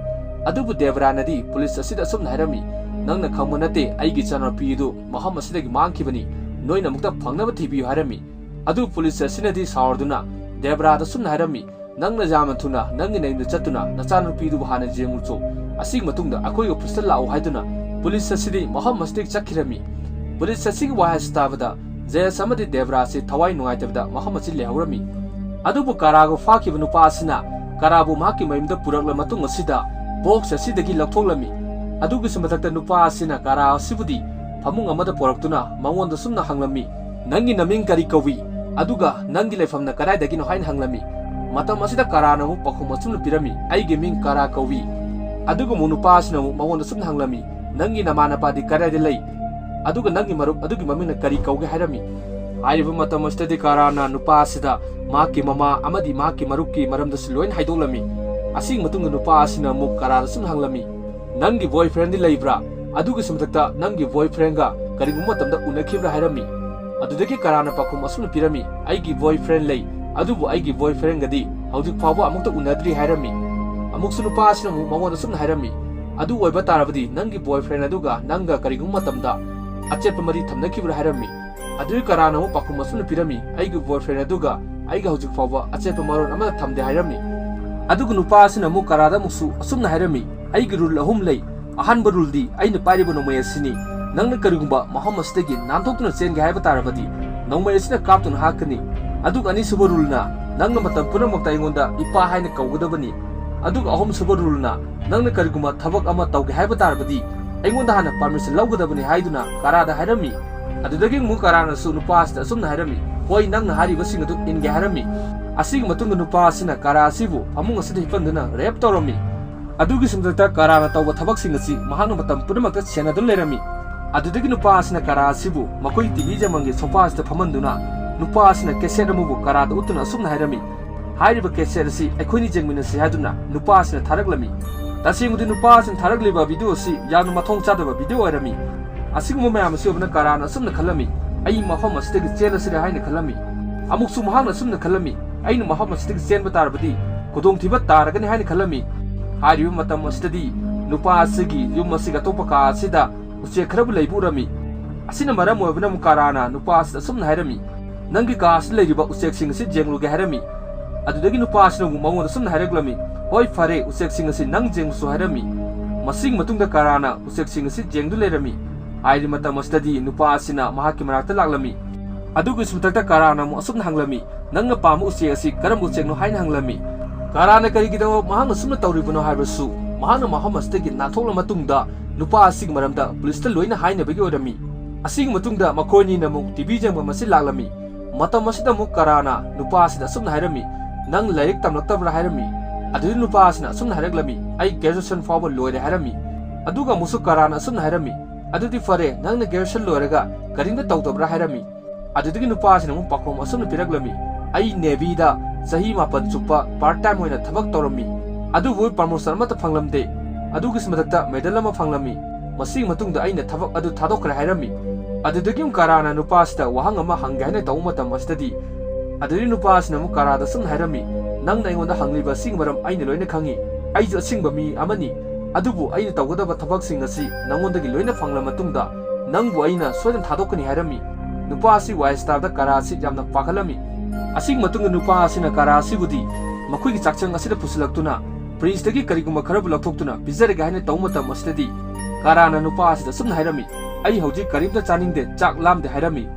ꯑꯗꯨꯕꯨ ꯗꯦꯕ꯭ꯔꯥꯅꯗꯤ ꯄꯨꯂꯤꯁ ꯑꯁꯤꯗ ꯑꯁꯨꯝꯅ ꯍꯥꯏꯔꯝꯃꯤ, "ꯅꯪꯅ ꯈꯪꯕ ꯅꯠꯇꯦ, ꯑꯩꯒꯤ ꯏꯆꯥꯅꯨꯄꯤ ꯑꯗꯨ ꯃꯐꯝ ꯑꯁꯤꯗꯒꯤ ꯃꯥꯡꯈꯤꯕꯅꯤ, ꯅꯣꯏꯅ ꯑꯃꯨꯛꯇ ꯐꯪꯅꯕ ꯊꯤꯕꯤꯌꯨ" ꯍꯥꯏꯔꯝꯃꯤ꯫ ꯑꯗꯨ ꯄꯨꯂꯤꯁ ꯑꯁꯤꯅꯗꯤ ꯁꯥꯎꯔꯗꯨꯅ ꯗꯦꯕ꯭ꯔꯥꯗ ꯑꯁꯨꯝꯅ ꯍꯥꯏꯔꯝꯃꯤ, "ꯅꯪꯅ ꯌꯥꯝꯅ ꯊꯨꯅ ꯅꯪꯒꯤ ꯅꯌꯨꯝꯗ ꯆꯠꯇꯨꯅ ꯅꯆꯥꯅꯨꯄꯤꯗꯨꯕꯨ ꯍꯥꯟꯅ ꯌꯦꯡꯉꯨꯆꯣ, ꯑꯁꯤꯒꯤ ꯃꯇꯨꯡꯗ ꯑꯩꯈꯣꯏꯒꯤ ꯑꯣꯐꯤꯁꯇ ꯂꯥꯛꯎ" ꯍꯥꯏꯗꯨꯅ ꯄꯨꯂꯤꯁ ꯑꯁꯤꯗꯤ ꯃꯐꯝ ꯑꯁꯤꯗꯒꯤ ꯆꯠꯈꯤꯔꯝꯃꯤ꯫ ꯄꯨꯂꯤꯁ ꯑꯁꯤꯒꯤ ꯋꯥꯍꯩ ꯑꯁꯤ ꯇꯥꯕꯗ ꯖꯦꯁ ꯑꯃꯗꯤ ꯗꯦꯕ꯭ꯔꯥ ꯑꯁꯤ ꯊꯋꯥꯏ ꯅꯨꯡꯉꯥꯏꯇꯕꯗ ꯃꯐꯝ ꯑꯁꯤ ꯂꯩꯍꯧꯔꯝꯃꯤ꯫ ꯑꯗꯨꯕꯨ ꯀꯥꯔꯥꯕꯨ ꯐꯥꯈꯤꯕ ꯅꯨꯄꯥ ꯑꯁꯤꯅ ꯀꯥꯔꯥꯕꯨ ꯃꯍꯥꯛꯀꯤ ꯃꯌꯨꯝꯗ ꯄꯨꯔꯛꯂ ꯃꯇꯨꯡ ꯑꯁꯤꯗ ꯕꯣꯛꯁ ꯑꯁꯤꯗꯒꯤ ꯂꯧꯊꯣꯛꯂꯝꯃꯤ꯫ ꯑꯗꯨꯒꯤꯁꯨ ꯃꯊꯛꯇ ꯅꯨꯄꯥ ꯑꯁꯤꯅ ꯀꯥꯔꯥ ꯑꯁꯤꯕꯨꯗꯤ ꯐꯃꯨꯡ ꯑꯃꯗ ꯄꯨꯔꯛꯇꯨꯅ ꯃꯉꯣꯟꯗ ꯁꯨꯝꯅ ꯍꯪꯂꯝꯃꯤ, "ꯅꯪꯒꯤ ꯅꯃꯤꯡ ꯀꯔꯤ ꯀꯧꯏ? ꯑꯗꯨꯒ ꯅꯪꯒꯤ ꯂꯩꯐꯝꯅ ꯀꯗꯥꯏꯗꯒꯤꯅꯣ?" ꯍꯥꯏꯅ ꯍꯪꯂꯝꯃꯤ꯫ ꯃꯇꯝ ꯑꯁꯤꯗ ꯀꯥꯔꯥꯅ ꯑꯃꯨꯛ ꯄꯥꯎꯈꯨꯝ ꯑꯁꯨꯝꯅ ꯄꯤꯔꯝꯃꯤ, "ꯑꯩꯒꯤ ꯃꯤꯡ ꯀꯥꯔꯥ ꯀꯧꯏ"꯫ ꯑꯗꯨꯒ ꯑꯃꯨꯛ ꯅꯨꯄꯥ ꯑꯁꯤꯅ ꯑꯃꯨꯛ ꯃꯉꯣꯟꯗ ꯁꯨꯝꯅ ꯍꯪꯂꯝꯃꯤ, "ꯅꯪꯒꯤ ꯅꯃꯥ ꯅꯄꯥꯗꯤ ꯀꯗꯥꯏꯗ ꯂꯩ? ꯑꯗꯨꯒ ꯅꯪꯒꯤ ꯃꯔꯨꯞ ꯑꯗꯨꯒꯤ ꯃꯃꯤꯡꯅ ꯀꯔꯤ ꯀꯧꯒꯦ?" ꯍꯥꯏꯔꯝꯃꯤ꯫ ꯍꯥꯏꯔꯤꯕ ꯃꯇꯝ ꯑꯁꯤꯗꯗꯤ ꯀꯥꯔꯥꯅ ꯅꯨꯄꯥ ꯑꯁꯤꯗ ꯃꯍꯥꯛꯀꯤ ꯃꯃꯥ ꯑꯃꯗꯤ ꯃꯍꯥꯛꯀꯤ ꯃꯔꯨꯞꯀꯤ ꯃꯔꯝꯗꯁꯨ ꯂꯣꯏꯅ ꯍꯥꯏꯗꯣꯛꯂꯝꯃꯤ꯫ ꯑꯁꯤꯒꯤ ꯃꯇꯨꯡꯗ ꯅꯨꯄꯥ ꯑꯁꯤꯅ ꯑꯃꯨꯛ ꯀꯥꯔꯥꯗ ꯁꯨꯝ ꯍꯪꯂꯝꯃꯤ, "ꯅꯪꯒꯤ ꯕꯣꯏ ꯐ꯭ꯔꯦꯟꯗꯤ ꯂꯩꯕ꯭ꯔꯥ? ꯑꯗꯨꯒꯤꯁꯨ ꯃꯊꯛꯇ ꯅꯪꯒꯤ ꯕꯣꯏ ꯐ꯭ꯔꯦꯟꯒ ꯀꯔꯤꯒꯨꯝꯕ ꯃꯇꯝꯗ ꯎꯅꯈꯤꯕ꯭ꯔꯥ?" ꯍꯥꯏꯔꯝꯃꯤ꯫ ꯑꯗꯨꯗꯒꯤ ꯀꯥꯔꯥꯅ ꯄꯥꯎꯈꯨꯝ ꯑꯁꯨꯝꯅ ꯄꯤꯔꯝꯃꯤ, "ꯑꯩꯒꯤ ꯕꯣꯏ ꯐ꯭ꯔꯦꯟ ꯂꯩ, ꯑꯗꯨꯕꯨ ꯑꯩꯒꯤ ꯕꯣꯏ ꯐ꯭ꯔꯦꯟꯒꯗꯤ ꯍꯧꯖꯤꯛ ꯐꯥꯎꯕ ꯑꯃꯨꯛꯇ ꯎꯅꯗ꯭ꯔꯤ" ꯍꯥꯏꯔꯝꯃꯤ꯫ ꯑꯃꯨꯛꯁꯨ ꯅꯨꯄꯥ ꯑꯁꯤꯅ ꯑꯃꯨꯛ ꯃꯉꯣꯟꯗ ꯁꯨꯝꯅ ꯍꯥꯏꯔꯝꯃꯤ, "ꯑꯗꯨ ꯑꯣꯏꯕ ꯇꯥꯔꯕꯗꯤ ꯅꯪꯒꯤ ꯕꯣꯏ ꯐ꯭ꯔꯦꯟ ꯑꯗꯨꯒ ꯅꯪꯒ ꯀꯔꯤꯒꯨꯝꯕ ꯃꯇꯝꯗ ꯑꯆꯦꯠꯄ ꯃꯔꯤ ꯊꯝꯅꯈꯤꯕ꯭ꯔꯥ?" ꯍꯥꯏꯔꯝꯃꯤ꯫ ꯑꯗꯨꯒꯤ ꯀꯥꯔꯥꯅ ꯑꯃꯨꯛ ꯄꯥꯎꯈꯨꯝ ꯑꯁꯨꯝꯅ ꯄꯤꯔꯝꯃꯤ, "ꯑꯩꯒꯤ ꯕꯣꯏ ꯐ꯭ꯔꯦꯟ ꯑꯗꯨꯒ ꯑꯩꯒ ꯍꯧꯖꯤꯛ ꯐꯥꯎꯕ ꯑꯆꯦꯠꯄ ꯃꯔꯣꯟ ꯑꯃꯠꯇ ꯊꯝꯗꯦ" ꯍꯥꯏꯔꯝꯃꯤ꯫ ꯑꯗꯨꯒ ꯅꯨꯄꯥ ꯑꯁꯤꯅ ꯑꯃꯨꯛ ꯀꯥꯔꯥꯗ ꯑꯃꯨꯛꯁꯨ ꯑꯁꯨꯝꯅ ꯍꯥꯏꯔꯝꯃꯤ, "ꯑꯩꯒꯤ ꯔꯨꯜ ꯑꯍꯨꯝ ꯂꯩ꯫ ꯑꯍꯥꯟꯕ ꯔꯨꯜꯗꯤ ꯑꯩꯅ ꯄꯥꯏꯔꯤꯕ ꯅꯣꯡꯃꯩ ꯑꯁꯤꯅꯤ꯫ ꯅꯪꯅ ꯀꯔꯤꯒꯨꯝꯕ ꯃꯐꯝ ꯑꯁꯤꯗꯒꯤ ꯅꯥꯟꯊꯣꯛꯇꯨꯅ ꯆꯦꯟꯒꯦ ꯍꯥꯏꯕ ꯇꯥꯔꯕꯗꯤ ꯅꯣꯡꯃꯩ ꯑꯁꯤꯅ ꯀꯥꯞꯇꯨꯅ ꯍꯥꯠꯀꯅꯤ꯫ ꯑꯗꯨꯒ ꯑꯅꯤꯁꯨꯕ ꯔꯨꯜꯅ ꯅꯪꯅ ꯃꯇꯝ ꯄꯨꯝꯅꯃꯛꯇ ꯑꯩꯉꯣꯟꯗ ꯏꯄꯥ ꯍꯥꯏꯅ ꯀꯧꯒꯗꯕꯅꯤ꯫ ꯑꯗꯨꯒ ꯑꯍꯨꯝꯁꯨꯕ ꯔꯨꯜꯅ ꯅꯪꯅ ꯀꯔꯤꯒꯨꯝꯕ ꯊꯕꯛ ꯑꯃ ꯇꯧꯒꯦ ꯍꯥꯏꯕ ꯇꯥꯔꯕꯗꯤ ꯑꯩꯉꯣꯟꯗ ꯍꯥꯟꯅ ꯄꯥꯔꯃꯤꯁꯟ ꯂꯧꯒꯗꯕꯅꯤ" ꯍꯥꯏꯗꯨꯅ ꯀꯥꯔꯥꯗ ꯍꯥꯏꯔꯝꯃꯤ꯫ ꯑꯗꯨꯗꯒꯤ ꯑꯃꯨꯛ ꯀꯥꯔꯥꯅꯁꯨ ꯅꯨꯄꯥ ꯑꯁꯤꯗ ꯑꯁꯨꯝꯅ ꯍꯥꯏꯔꯝꯃꯤ, "ꯍꯣꯏ, ꯅꯪꯅ ꯍꯥꯏꯔꯤꯕꯁꯤꯡ ꯑꯗꯨ ꯏꯟꯒꯦ" ꯍꯥꯏꯔꯝꯃꯤ꯫ ꯑꯁꯤꯒꯤ ꯃꯇꯨꯡꯗ ꯅꯨꯄꯥ ꯑꯁꯤꯅ ꯀꯥꯔꯥ ꯑꯁꯤꯕꯨ ꯐꯃꯨꯡ ꯑꯁꯤꯗ ꯍꯤꯞꯍꯟꯗꯨꯅ ꯔꯦꯞ ꯇꯧꯔꯝꯃꯤ꯫ ꯑꯗꯨꯒꯤꯁꯨ ꯃꯊꯛꯇ ꯀꯥꯔꯥꯅ ꯇꯧꯕ ꯊꯕꯛꯁꯤꯡ ꯑꯁꯤ ꯃꯍꯥꯛꯅ ꯃꯇꯝ ꯄꯨꯝꯅꯃꯛꯇ ꯁꯦꯟꯅꯗꯨꯅ ꯂꯩꯔꯝꯃꯤ꯫ ꯑꯗꯨꯗꯒꯤ ꯅꯨꯄꯥ ꯑꯁꯤꯅ ꯀꯥꯔꯥ ꯑꯁꯤꯕꯨ ꯃꯈꯣꯏꯒꯤ ꯇꯤꯚꯤ ꯌꯦꯡꯐꯝꯒꯤ ꯁꯣꯐꯥ ꯑꯁꯤꯗ ꯐꯝꯍꯟꯗꯨꯅ ꯅꯨꯄꯥ ꯑꯁꯤꯅ ꯀꯦꯁꯦꯠ ꯑꯃꯕꯨ ꯀꯥꯔꯥꯗ ꯎꯠꯇꯨꯅ ꯑꯁꯨꯝꯅ ꯍꯥꯏꯔꯝꯃꯤ, "ꯍꯥꯏꯔꯤꯕ ꯀꯦꯁꯦꯠ ꯑꯁꯤ ꯑꯩꯈꯣꯏꯅꯤ ꯌꯦꯡꯃꯤꯟꯅꯁꯤ" ꯍꯥꯏꯗꯨꯅ ꯅꯨꯄꯥ ꯑꯁꯤꯅ ꯊꯥꯔꯛꯂꯝꯃꯤ꯫ ꯇꯁꯦꯡꯕꯗꯤ ꯅꯨꯄꯥ ꯑꯁꯤꯅ ꯊꯥꯔꯛꯂꯤꯕ ꯚꯤꯗꯤꯑꯣ ꯑꯁꯤ ꯌꯥꯝꯅ ꯃꯊꯣꯡ ꯆꯥꯗꯕ ꯚꯤꯗꯤꯑꯣ ꯑꯣꯏꯔꯝꯃꯤ꯫ ꯑꯁꯤꯒꯨꯝꯕ ꯃꯌꯥꯝ ꯑꯁꯤ ꯎꯕꯅ ꯀꯥꯔꯥꯅ ꯑꯁꯨꯝꯅ ꯈꯜꯂꯝꯃꯤ, "ꯑꯩ ꯃꯐꯝ ꯑꯁꯤꯗꯒꯤ ꯆꯦꯜꯂꯁꯤꯔꯦ" ꯍꯥꯏꯅ ꯈꯜꯂꯝꯃꯤ꯫ ꯑꯃꯨꯛꯁꯨ ꯃꯍꯥꯛꯅ ꯑꯁꯨꯝꯅ ꯈꯜꯂꯝꯃꯤ, "ꯑꯩꯅ ꯃꯐꯝ ꯑꯁꯤꯗꯒꯤ ꯆꯦꯟꯕ ꯇꯥꯔꯕꯗꯤ ꯈꯨꯗꯣꯡꯊꯤꯕ ꯇꯥꯔꯒꯅꯤ" ꯍꯥꯏꯅ ꯈꯜꯂꯝꯃꯤ꯫ ꯍꯥꯏꯔꯤꯕ ꯃꯇꯝ ꯑꯁꯤꯗꯗꯤ ꯅꯨꯄꯥ ꯑꯁꯤꯒꯤ ꯌꯨꯝ ꯑꯁꯤꯒꯤ ꯑꯇꯣꯞꯄ ꯀꯥ ꯑꯁꯤꯗ ꯎꯆꯦꯛ ꯈꯔꯕꯨ ꯂꯩꯕ ꯎꯔꯝꯃꯤ꯫ ꯑꯁꯤꯅ ꯃꯔꯝ ꯑꯣꯏꯕꯅ ꯑꯃꯨꯛ ꯀꯥꯔꯥꯅ ꯅꯨꯄꯥ ꯑꯁꯤꯗ ꯑꯁꯨꯝꯅ ꯍꯥꯏꯔꯝꯃꯤ, "ꯅꯪꯒꯤ ꯀꯥ ꯑꯁꯤꯗ ꯂꯩꯔꯤꯕ ꯎꯆꯦꯛꯁꯤꯡ ꯑꯁꯤ ꯌꯦꯡꯂꯨꯒꯦ" ꯍꯥꯏꯔꯝꯃꯤ꯫ ꯑꯗꯨꯗꯒꯤ ꯅꯨꯄꯥ ꯑꯁꯤꯅ ꯑꯃꯨꯛ ꯃꯉꯣꯟꯗ ꯑꯁꯨꯝꯅ ꯍꯥꯏꯔꯛꯂꯝꯃꯤ, "ꯍꯣꯏ, ꯐꯔꯦ, ꯎꯆꯦꯛꯁꯤꯡ ꯑꯁꯤ ꯅꯪ ꯌꯦꯡꯂꯨꯁꯨ" ꯍꯥꯏꯔꯝꯃꯤ꯫ ꯃꯁꯤꯒꯤ ꯃꯇꯨꯡꯗ ꯀꯥꯔꯥꯅ ꯎꯆꯦꯛꯁꯤꯡ ꯑꯁꯤ ꯌꯦꯡꯗꯨ ꯂꯩꯔꯝꯃꯤ꯫ ꯍꯥꯏꯔꯤꯕ ꯃꯇꯝ ꯑꯁꯤꯗꯗꯤ ꯅꯨꯄꯥ ꯑꯁꯤꯅ ꯃꯍꯥꯛꯀꯤ ꯃꯅꯥꯛꯇ ꯂꯥꯛꯂꯝꯃꯤ꯫ ꯑꯗꯨꯒꯤꯁꯨ ꯃꯊꯛꯇ ꯀꯥꯔꯥꯅ ꯑꯃꯨꯛ ꯑꯁꯨꯝꯅ ꯍꯪꯂꯝꯃꯤ, "ꯅꯪꯅ ꯄꯥꯝꯕ ꯎꯆꯦꯛ ꯑꯁꯤ ꯀꯔꯝꯕ ꯎꯆꯦꯛꯅꯣ?" ꯍꯥꯏꯅ ꯍꯪꯂꯝꯃꯤ꯫ ꯀꯥꯔꯥꯅ ꯀꯔꯤꯒꯤꯗꯃꯛ ꯃꯍꯥꯛꯅ ꯑꯁꯨꯝꯅ ꯇꯧꯔꯤꯕꯅꯣ ꯍꯥꯏꯕꯁꯨ ꯃꯍꯥꯛꯅ ꯃꯐꯝ ꯑꯁꯤꯗꯒꯤ ꯅꯥꯟꯊꯣꯛꯂ ꯃꯇꯨꯡꯗ ꯅꯨꯄꯥ ꯑꯁꯤꯒꯤ ꯃꯔꯝꯗ ꯄꯨꯂꯤꯁꯇ ꯂꯣꯏꯅ ꯍꯥꯏꯅꯕꯒꯤ ꯑꯣꯏꯔꯝꯃꯤ꯫ ꯑꯁꯤꯒꯤ ꯃꯇꯨꯡꯗ ꯃꯈꯣꯏ ꯑꯅꯤꯅ ꯑꯃꯨꯛ ꯇꯤꯚꯤ ꯌꯦꯡꯐꯝ ꯑꯁꯤ ꯂꯥꯛꯂꯝꯃꯤ꯫ ꯃꯇꯝ ꯑꯁꯤꯗ ꯑꯃꯨꯛ ꯀꯥꯔꯥꯅ ꯅꯨꯄꯥ ꯑꯁꯤꯗ ꯑꯁꯨꯝꯅ ꯍꯥꯏꯔꯝꯃꯤ, "ꯅꯪ ꯂꯥꯏꯔꯤꯛ ꯇꯝꯂꯛꯇꯕ꯭ꯔꯥ?" ꯍꯥꯏꯔꯝꯃꯤ꯫ ꯑꯗꯨꯗꯤ ꯅꯨꯄꯥ ꯑꯁꯤꯅ ꯑꯁꯨꯝꯅ ꯍꯥꯏꯔꯛꯂꯝꯃꯤ, "ꯑꯩ ꯒ꯭ꯔꯦꯖꯨꯑꯦꯁꯟ ꯐꯥꯎꯕ ꯂꯣꯏꯔꯦ" ꯍꯥꯏꯔꯝꯃꯤ꯫ ꯑꯗꯨꯒ ꯑꯃꯨꯛꯁꯨ ꯀꯥꯔꯥꯅ ꯑꯁꯨꯝꯅ ꯍꯥꯏꯔꯝꯃꯤ, "ꯑꯗꯨꯗꯤ ꯐꯔꯦ, ꯅꯪꯅ ꯒ꯭ꯔꯦꯖꯨꯑꯦꯁꯟ ꯂꯣꯏꯔꯒ ꯀꯔꯤꯝꯇ ꯇꯧꯗꯕ꯭ꯔꯥ?" ꯍꯥꯏꯔꯝꯃꯤ꯫ ꯑꯗꯨꯗꯒꯤ ꯅꯨꯄꯥ ꯑꯁꯤꯅ ꯑꯃꯨꯛ ꯄꯥꯎꯈꯨꯝ ꯑꯁꯨꯝꯅ ꯄꯤꯔꯛꯂꯝꯃꯤ, "ꯑꯩ ꯅꯦꯚꯤꯗ ꯆꯍꯤ ꯃꯥꯄꯟ ꯆꯨꯞꯄ ꯄꯥꯔꯠ ꯇꯥꯏꯝ ꯑꯣꯏꯅ ꯊꯕꯛ ꯇꯧꯔꯝꯃꯤ, ꯑꯗꯨꯕꯨ ꯄ꯭ꯔꯃꯣꯁꯟ ꯑꯃꯠꯇ ꯐꯪꯂꯝꯗꯦ꯫ ꯑꯗꯨꯒꯤꯁꯨ ꯃꯊꯛꯇ ꯃꯦꯗꯜ ꯑꯃ ꯐꯪꯂꯝꯃꯤ꯫ ꯃꯁꯤꯒꯤ ꯃꯇꯨꯡꯗ ꯑꯩꯅ ꯊꯕꯛ ꯑꯗꯨ ꯊꯥꯗꯣꯛꯈ꯭ꯔꯦ" ꯍꯥꯏꯔꯝꯃꯤ꯫ ꯑꯗꯨꯗꯒꯤ ꯑꯃꯨꯛ ꯀꯥꯔꯥꯅ ꯅꯨꯄꯥ ꯑꯁꯤꯗ ꯋꯥꯍꯪ ꯑꯃ ꯍꯪꯒꯦ ꯍꯥꯏꯅ ꯇꯧꯕ ꯃꯇꯝ ꯑꯁꯤꯗꯗꯤ, ꯑꯗꯨꯗꯒꯤ ꯅꯨꯄꯥ ꯑꯁꯤꯅ ꯑꯃꯨꯛ ꯀꯥꯔꯥꯗ ꯑꯁꯨꯝꯅ ꯍꯥꯏꯔꯝꯃꯤ, "ꯅꯪꯅ ꯑꯩꯉꯣꯟꯗ ꯍꯪꯂꯤꯕ ꯑꯁꯤꯒꯤ ꯃꯔꯝ ꯑꯩꯅ ꯂꯣꯏꯅ ꯈꯪꯉꯤ꯫ ꯑꯩꯁꯨ ꯑꯁꯤꯡꯕ ꯃꯤ ꯑꯃꯅꯤ, ꯑꯗꯨꯕꯨ ꯑꯩꯅ ꯇꯧꯒꯗꯕ ꯊꯕꯛꯁꯤꯡ ꯑꯁꯤ ꯅꯉꯣꯟꯗꯒꯤ ꯂꯣꯏꯅ ꯐꯪꯂ ꯃꯇꯨꯡꯗ ꯅꯪꯕꯨ ꯑꯩꯅ ꯁꯣꯏꯗꯅ ꯊꯥꯗꯣꯛꯀꯅꯤ" ꯍꯥꯏꯔꯝꯃꯤ꯫ ꯅꯨꯄꯥ ꯑꯁꯤ ꯋꯥꯏ ꯁ꯭ꯇꯥꯔꯗ ꯀꯥꯔꯥ ꯑꯁꯤ ꯌꯥꯝꯅ ꯄꯥꯈꯠꯂꯝꯃꯤ꯫ ꯑꯁꯤꯒꯤ ꯃꯇꯨꯡꯗ ꯅꯨꯄꯥ ꯑꯁꯤꯅ ꯀꯥꯔꯥ ꯑꯁꯤꯕꯨꯗꯤ ꯃꯈꯣꯏꯒꯤ ꯆꯥꯛꯁꯪ ꯑꯁꯤꯗ ꯄꯨꯁꯤꯜꯂꯛꯇꯨꯅ ꯐ꯭ꯔꯤꯖꯇꯒꯤ ꯀꯔꯤꯒꯨꯝꯕ ꯈꯔꯕꯨ ꯂꯧꯊꯣꯛꯇꯨꯅ ꯄꯤꯖꯔꯒꯦ ꯍꯥꯏꯅ ꯇꯧꯕ ꯃꯇꯝ ꯑꯁꯤꯗꯗꯤ ꯀꯥꯔꯥꯅ ꯅꯨꯄꯥ ꯑꯁꯤꯗ ꯑꯁꯨꯝꯅ ꯍꯥꯏꯔꯝꯃꯤ, "ꯑꯩ ꯍꯧꯖꯤꯛ ꯀꯔꯤꯝꯇ ꯆꯥꯅꯤꯡꯗꯦ, ꯆꯥꯛ ꯂꯥꯝꯗꯦ" ꯍꯥꯏꯔꯝꯃꯤ꯫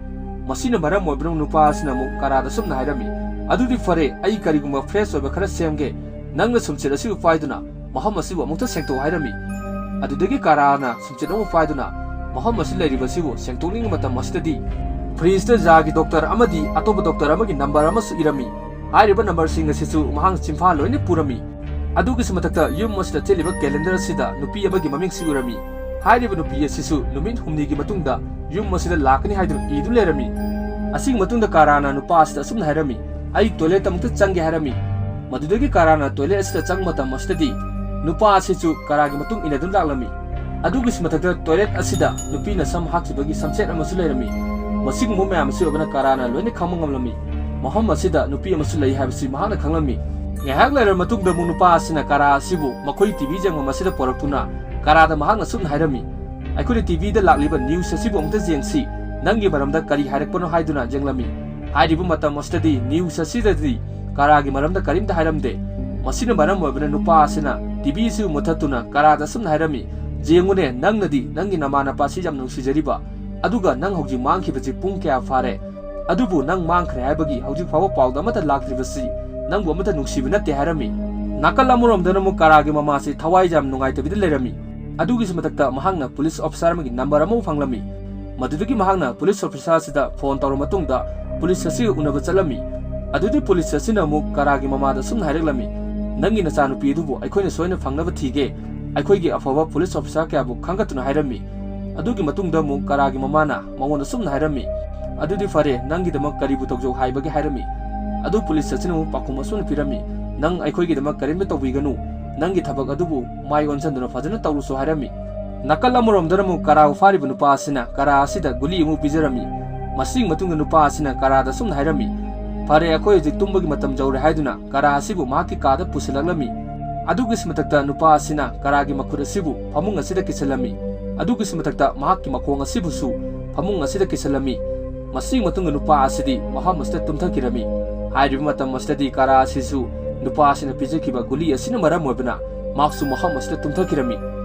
ꯃꯁꯤꯅ ꯃꯔꯝ ꯑꯣꯏꯕꯅ ꯅꯨꯄꯥ ꯑꯁꯤꯅ ꯑꯃꯨꯛ ꯀꯥꯔꯥꯗ ꯑꯁꯨꯝꯅ ꯍꯥꯏꯔꯝꯃꯤ, "ꯑꯗꯨꯗꯤ ꯐꯔꯦ, ꯑꯩ ꯀꯔꯤꯒꯨꯝꯕ ꯐ꯭ꯔꯦꯁ ꯑꯣꯏꯕ ꯈꯔ ꯁꯦꯝꯒꯦ, ꯅꯪꯅ ꯁꯨꯝꯆꯦꯠ ꯑꯁꯤꯕꯨ ꯄꯥꯏꯗꯨꯅ ꯃꯐꯝ ꯑꯁꯤꯕꯨ ꯑꯃꯨꯛꯇ ꯁꯦꯡꯗꯣꯛꯎ" ꯍꯥꯏꯔꯝꯃꯤ꯫ ꯑꯗꯨꯗꯒꯤ ꯀꯥꯔꯥꯅ ꯁꯨꯝꯆꯦꯠ ꯑꯃ ꯄꯥꯏꯗꯨꯅ ꯃꯐꯝ ꯑꯁꯤꯗ ꯂꯩꯔꯤꯕꯁꯤꯕꯨ ꯁꯦꯡꯗꯣꯛꯅꯤꯡꯕ ꯃꯇꯝ ꯑꯁꯤꯗꯗꯤ ꯐ꯭ꯔꯤꯖꯇ ꯖꯥꯒꯤ ꯗꯣꯛꯇꯔ ꯑꯃꯗꯤ ꯑꯇꯣꯞꯄ ꯗꯣꯛꯇꯔ ꯑꯃꯒꯤ ꯅꯝꯕꯔ ꯑꯃꯁꯨ ꯏꯔꯝꯃꯤ꯫ ꯍꯥꯏꯔꯤꯕ ꯅꯝꯕꯔꯁꯤꯡ ꯑꯁꯤꯁꯨ ꯃꯍꯥꯛꯅ ꯆꯤꯟꯐꯥ ꯂꯣꯏꯅ ꯄꯨꯔꯝꯃꯤ꯫ ꯑꯗꯨꯒꯤꯁꯨ ꯃꯊꯛꯇ ꯌꯨꯝ ꯑꯁꯤꯗ ꯊꯦꯠꯂꯤꯕ ꯀꯦꯂꯦꯟꯗꯔ ꯑꯁꯤꯗ ꯅꯨꯄꯤ ꯑꯃꯒꯤ ꯃꯃꯤꯡꯁꯨ ꯎꯔꯝꯃꯤ꯫ ꯍꯥꯏꯔꯤꯕ ꯅꯨꯄꯤ ꯑꯁꯤꯁꯨ ꯅꯨꯃꯤꯠ ꯍꯨꯝꯅꯤꯒꯤ ꯃꯇꯨꯡꯗ ꯌꯨꯝ ꯑꯁꯤꯗ ꯂꯥꯛꯀꯅꯤ ꯍꯥꯏꯗꯨꯅ ꯏꯗꯨꯅ ꯂꯩꯔꯝꯃꯤ꯫ ꯑꯁꯤꯒꯤ ꯃꯇꯨꯡꯗ ꯀꯥꯔꯥꯅ ꯅꯨꯄꯥ ꯑꯁꯤꯗ ꯑꯁꯨꯝꯅ ꯍꯥꯏꯔꯝꯃꯤ, "ꯑꯩ ꯇꯣꯏꯂꯦꯠ ꯑꯃꯨꯛꯇ ꯆꯪꯒꯦ" ꯍꯥꯏꯔꯝꯃꯤ꯫ ꯃꯗꯨꯗꯒꯤ ꯀꯥꯔꯥꯅ ꯇꯣꯏꯂꯦꯠ ꯑꯁꯤꯗ ꯆꯪꯕ ꯃꯇꯝ ꯑꯁꯤꯗꯗꯤ ꯅꯨꯄꯥ ꯑꯁꯤꯁꯨ ꯀꯥꯔꯥꯒꯤ ꯃꯇꯨꯡ ꯏꯟꯅꯗꯨꯅ ꯂꯥꯛꯂꯝꯃꯤ꯫ ꯑꯗꯨꯒꯤꯁꯨ ꯃꯊꯛꯇ ꯇꯣꯏꯂꯦꯠ ꯑꯁꯤꯗ ꯅꯨꯄꯤꯅ ꯁꯝ ꯍꯥꯠꯈꯤꯕꯒꯤ ꯁꯝꯆꯦꯠ ꯑꯃꯁꯨ ꯂꯩꯔꯝꯃꯤ꯫ ꯃꯁꯤꯒꯨꯝꯕ ꯃꯌꯥꯝ ꯑꯁꯤ ꯑꯣꯏꯕꯅ ꯀꯥꯔꯥꯅ ꯂꯣꯏꯅ ꯈꯪꯕ ꯉꯝꯂꯝꯃꯤ꯫ ꯃꯐꯝ ꯑꯁꯤꯗ ꯅꯨꯄꯤ ꯑꯃꯁꯨ ꯂꯩ ꯍꯥꯏꯕꯁꯤ ꯃꯍꯥꯛꯅ ꯈꯪꯂꯝꯃꯤ꯫ ꯉꯥꯏꯍꯥꯛ ꯂꯩꯔꯕ ꯃꯇꯨꯡꯗ ꯑꯃꯨꯛ ꯅꯨꯄꯥ ꯑꯁꯤꯅ ꯀꯥꯔꯥ ꯑꯁꯤꯕꯨ ꯃꯈꯣꯏ ꯇꯤꯚꯤ ꯌꯦꯡꯐꯝ ꯑꯁꯤꯗ ꯄꯨꯔꯛꯇꯨꯅ ꯀꯥꯔꯥꯗ ꯃꯍꯥꯛꯅ ꯁꯨꯝꯅ ꯍꯥꯏꯔꯝꯃꯤ, "ꯑꯩꯈꯣꯏꯅ ꯇꯤꯚꯤꯗ ꯂꯥꯛꯂꯤꯕ ꯅ꯭ꯌꯨꯁ ꯑꯁꯤꯕꯨ ꯑꯃꯨꯛꯇ ꯌꯦꯡꯁꯤ, ꯅꯪꯒꯤ ꯃꯔꯝꯗ ꯀꯔꯤ ꯍꯥꯏꯔꯛꯄꯅꯣ?" ꯍꯥꯏꯗꯨꯅ ꯌꯦꯡꯂꯝꯃꯤ꯫ ꯍꯥꯏꯔꯤꯕ ꯃꯇꯝ ꯑꯁꯤꯗꯗꯤ ꯅ꯭ꯌꯨꯁ ꯑꯁꯤꯗꯗꯤ ꯀꯥꯔꯥꯒꯤ ꯃꯔꯝꯗ ꯀꯔꯤꯝꯇ ꯍꯥꯏꯔꯝꯗꯦ꯫ ꯃꯁꯤꯅ ꯃꯔꯝ ꯑꯣꯏꯕꯅ ꯅꯨꯄꯥ ꯑꯁꯤꯅ ꯇꯤꯚꯤ ꯑꯁꯤꯕꯨ ꯃꯨꯊꯠꯇꯨꯅ ꯀꯥꯔꯥꯗ ꯑꯁꯨꯝꯅ ꯍꯥꯏꯔꯝꯃꯤ, "ꯌꯦꯡꯉꯨꯅꯦ, ꯅꯪꯅꯗꯤ ꯅꯪꯒꯤ ꯅꯃꯥꯟꯅꯄꯥ ꯑꯁꯤ ꯌꯥꯝ ꯅꯨꯡꯁꯤꯖꯔꯤꯕ, ꯑꯗꯨꯒ ꯅꯪ ꯍꯧꯖꯤꯛ ꯃꯥꯡꯈꯤꯕꯁꯤ ꯄꯨꯡ ꯀꯌꯥ ꯐꯥꯔꯦ? ꯑꯗꯨꯕꯨ ꯅꯪ ꯃꯥꯡꯈ꯭ꯔꯦ ꯍꯥꯏꯕꯒꯤ ꯍꯧꯖꯤꯛ ꯐꯥꯎꯕ ꯄꯥꯎꯗ ꯑꯃꯠꯇ ꯂꯥꯛꯇ꯭ꯔꯤꯕꯁꯤ ꯅꯪꯕꯨ ꯑꯃꯠꯇ ꯅꯨꯡꯁꯤꯕ ꯅꯠꯇꯦ" ꯍꯥꯏꯔꯝꯃꯤ꯫ ꯅꯥꯀꯜ ꯑꯃꯔꯣꯝꯗꯅ ꯑꯃꯨꯛ ꯀꯥꯔꯥꯒꯤ ꯃꯃꯥꯁꯤ ꯊꯋꯥꯏ ꯌꯥꯝ ꯅꯨꯡꯉꯥꯏꯇꯕꯤꯗ ꯂꯩꯔꯝꯃꯤ꯫ ꯑꯗꯨꯒꯤꯁꯨ ꯃꯊꯛꯇ ꯃꯍꯥꯛꯅ ꯄꯨꯂꯤꯁ ꯑꯣꯐꯤꯁꯥꯔ ꯑꯃꯒꯤ ꯅꯝꯕꯔ ꯑꯃ ꯐꯪꯂꯝꯃꯤ꯫ ꯃꯗꯨꯗꯒꯤ ꯃꯍꯥꯛꯅ ꯄꯨꯂꯤꯁ ꯑꯣꯐꯤꯁꯥꯔ ꯑꯁꯤꯗ ꯐꯣꯟ ꯇꯧꯔꯕ ꯃꯇꯨꯡꯗ ꯄꯨꯂꯤꯁ ꯑꯁꯤꯒ ꯎꯅꯕ ꯆꯠꯂꯝꯃꯤ꯫ ꯑꯗꯨꯗꯤ ꯄꯨꯂꯤꯁ ꯑꯁꯤꯅ ꯑꯃꯨꯛ ꯀꯥꯔꯥꯒꯤ ꯃꯃꯥꯗ ꯁꯨꯝꯅ ꯍꯥꯏꯔꯛꯂꯝꯃꯤ, "ꯅꯪꯒꯤ ꯅꯆꯥꯅꯨꯄꯤ ꯑꯗꯨꯕꯨ ꯑꯩꯈꯣꯏꯅ ꯁꯣꯏꯅ ꯐꯪꯅꯕ ꯊꯤꯒꯦ, ꯑꯩꯈꯣꯏꯒꯤ ꯑꯐꯕ ꯄꯨꯂꯤꯁ ꯑꯣꯐꯤꯁꯥꯔ ꯀꯌꯥꯕꯨ ꯈꯟꯒꯠꯇꯨꯅ" ꯍꯥꯏꯔꯝꯃꯤ꯫ ꯑꯗꯨꯒꯤ ꯃꯇꯨꯡꯗ ꯑꯃꯨꯛ ꯀꯥꯔꯥꯒꯤ ꯃꯃꯥꯅ ꯃꯉꯣꯟꯗ ꯁꯨꯝꯅ ꯍꯥꯏꯔꯝꯃꯤ, "ꯑꯗꯨꯗꯤ ꯐꯔꯦ, ꯅꯪꯒꯤꯗꯃꯛ ꯀꯔꯤꯕꯨ ꯇꯧꯖꯧ ꯍꯥꯏꯕꯒꯦ?" ꯍꯥꯏꯔꯝꯃꯤ꯫ ꯑꯗꯨ ꯄꯨꯂꯤꯁ ꯑꯁꯤꯅ ꯑꯃꯨꯛ ꯄꯥꯎꯈꯨꯝ ꯑꯁꯨꯝꯅ ꯄꯤꯔꯝꯃꯤ, "ꯅꯪ ꯑꯩꯈꯣꯏꯒꯤꯗꯃꯛ ꯀꯔꯤꯝꯇ ꯇꯧꯕꯤꯒꯅꯨ, ꯅꯪꯒꯤ ꯊꯕꯛ ꯑꯗꯨꯕꯨ ꯃꯥꯏ ꯑꯣꯟꯁꯤꯟꯗꯨꯅ ꯐꯖꯅ ꯇꯧꯔꯨꯁꯨ" ꯍꯥꯏꯔꯝꯃꯤ꯫ ꯅꯥꯀꯜ ꯑꯃꯔꯣꯝꯗꯅ ꯑꯃꯨꯛ ꯀꯥꯔꯥꯕꯨ ꯐꯥꯔꯤꯕ ꯅꯨꯄꯥ ꯑꯁꯤꯅ ꯀꯥꯔꯥ ꯑꯁꯤꯗ ꯒꯨꯂꯤ ꯑꯃꯨꯛ ꯄꯤꯖꯔꯝꯃꯤ꯫ ꯃꯁꯤꯒꯤ ꯃꯇꯨꯡꯗ ꯅꯨꯄꯥ ꯑꯁꯤꯅ ꯀꯥꯔꯥꯗ ꯑꯁꯨꯝꯅ ꯍꯥꯏꯔꯝꯃꯤ, "ꯐꯔꯦ, ꯑꯩꯈꯣꯏ ꯍꯧꯖꯤꯛ ꯇꯨꯝꯕꯒꯤ ꯃꯇꯝ ꯌꯧꯔꯦ" ꯍꯥꯏꯗꯨꯅ ꯀꯥꯔꯥ ꯑꯁꯤꯕꯨ ꯃꯍꯥꯛꯀꯤ ꯀꯥꯗ ꯄꯨꯁꯤꯜꯂꯛꯂꯝꯃꯤ꯫ ꯑꯗꯨꯒꯤꯁꯨ ꯃꯊꯛꯇ ꯅꯨꯄꯥ ꯑꯁꯤꯅ ꯀꯥꯔꯥꯒꯤ ꯃꯈꯨꯠ ꯑꯁꯤꯕꯨ ꯐꯃꯨꯡ ꯑꯁꯤꯗ ꯀꯤꯁꯤꯜꯂꯝꯃꯤ꯫ ꯑꯗꯨꯒꯤꯁꯨ ꯃꯊꯛꯇ ꯃꯍꯥꯛꯀꯤ ꯃꯈꯣꯡ ꯑꯁꯤꯕꯨꯁꯨ ꯐꯃꯨꯡ ꯑꯁꯤꯗ ꯀꯤꯁꯤꯜꯂꯝꯃꯤ꯫ ꯃꯁꯤꯒꯤ ꯃꯇꯨꯡꯗ ꯅꯨꯄꯥ ꯑꯁꯤꯗꯤ ꯃꯐꯝ ꯑꯁꯤꯗ ꯇꯨꯝꯊꯈꯤꯔꯝꯃꯤ꯫ ꯍꯥꯏꯔꯤꯕ ꯃꯇꯝ ꯑꯁꯤꯗꯗꯤ ꯀꯥꯔꯥ ꯑꯁꯤꯁꯨ ꯅꯨꯄꯥ ꯑꯁꯤꯅ ꯄꯤꯖꯈꯤꯕ ꯒꯨꯂꯤ ꯑꯁꯤꯅ ꯃꯔꯝ ꯑꯣꯏꯕꯅ ꯃꯍꯥꯛꯁꯨ ꯃꯐꯝ ꯑꯁꯤꯗ ꯇꯨꯝꯊꯈꯤꯔꯝꯃꯤ꯫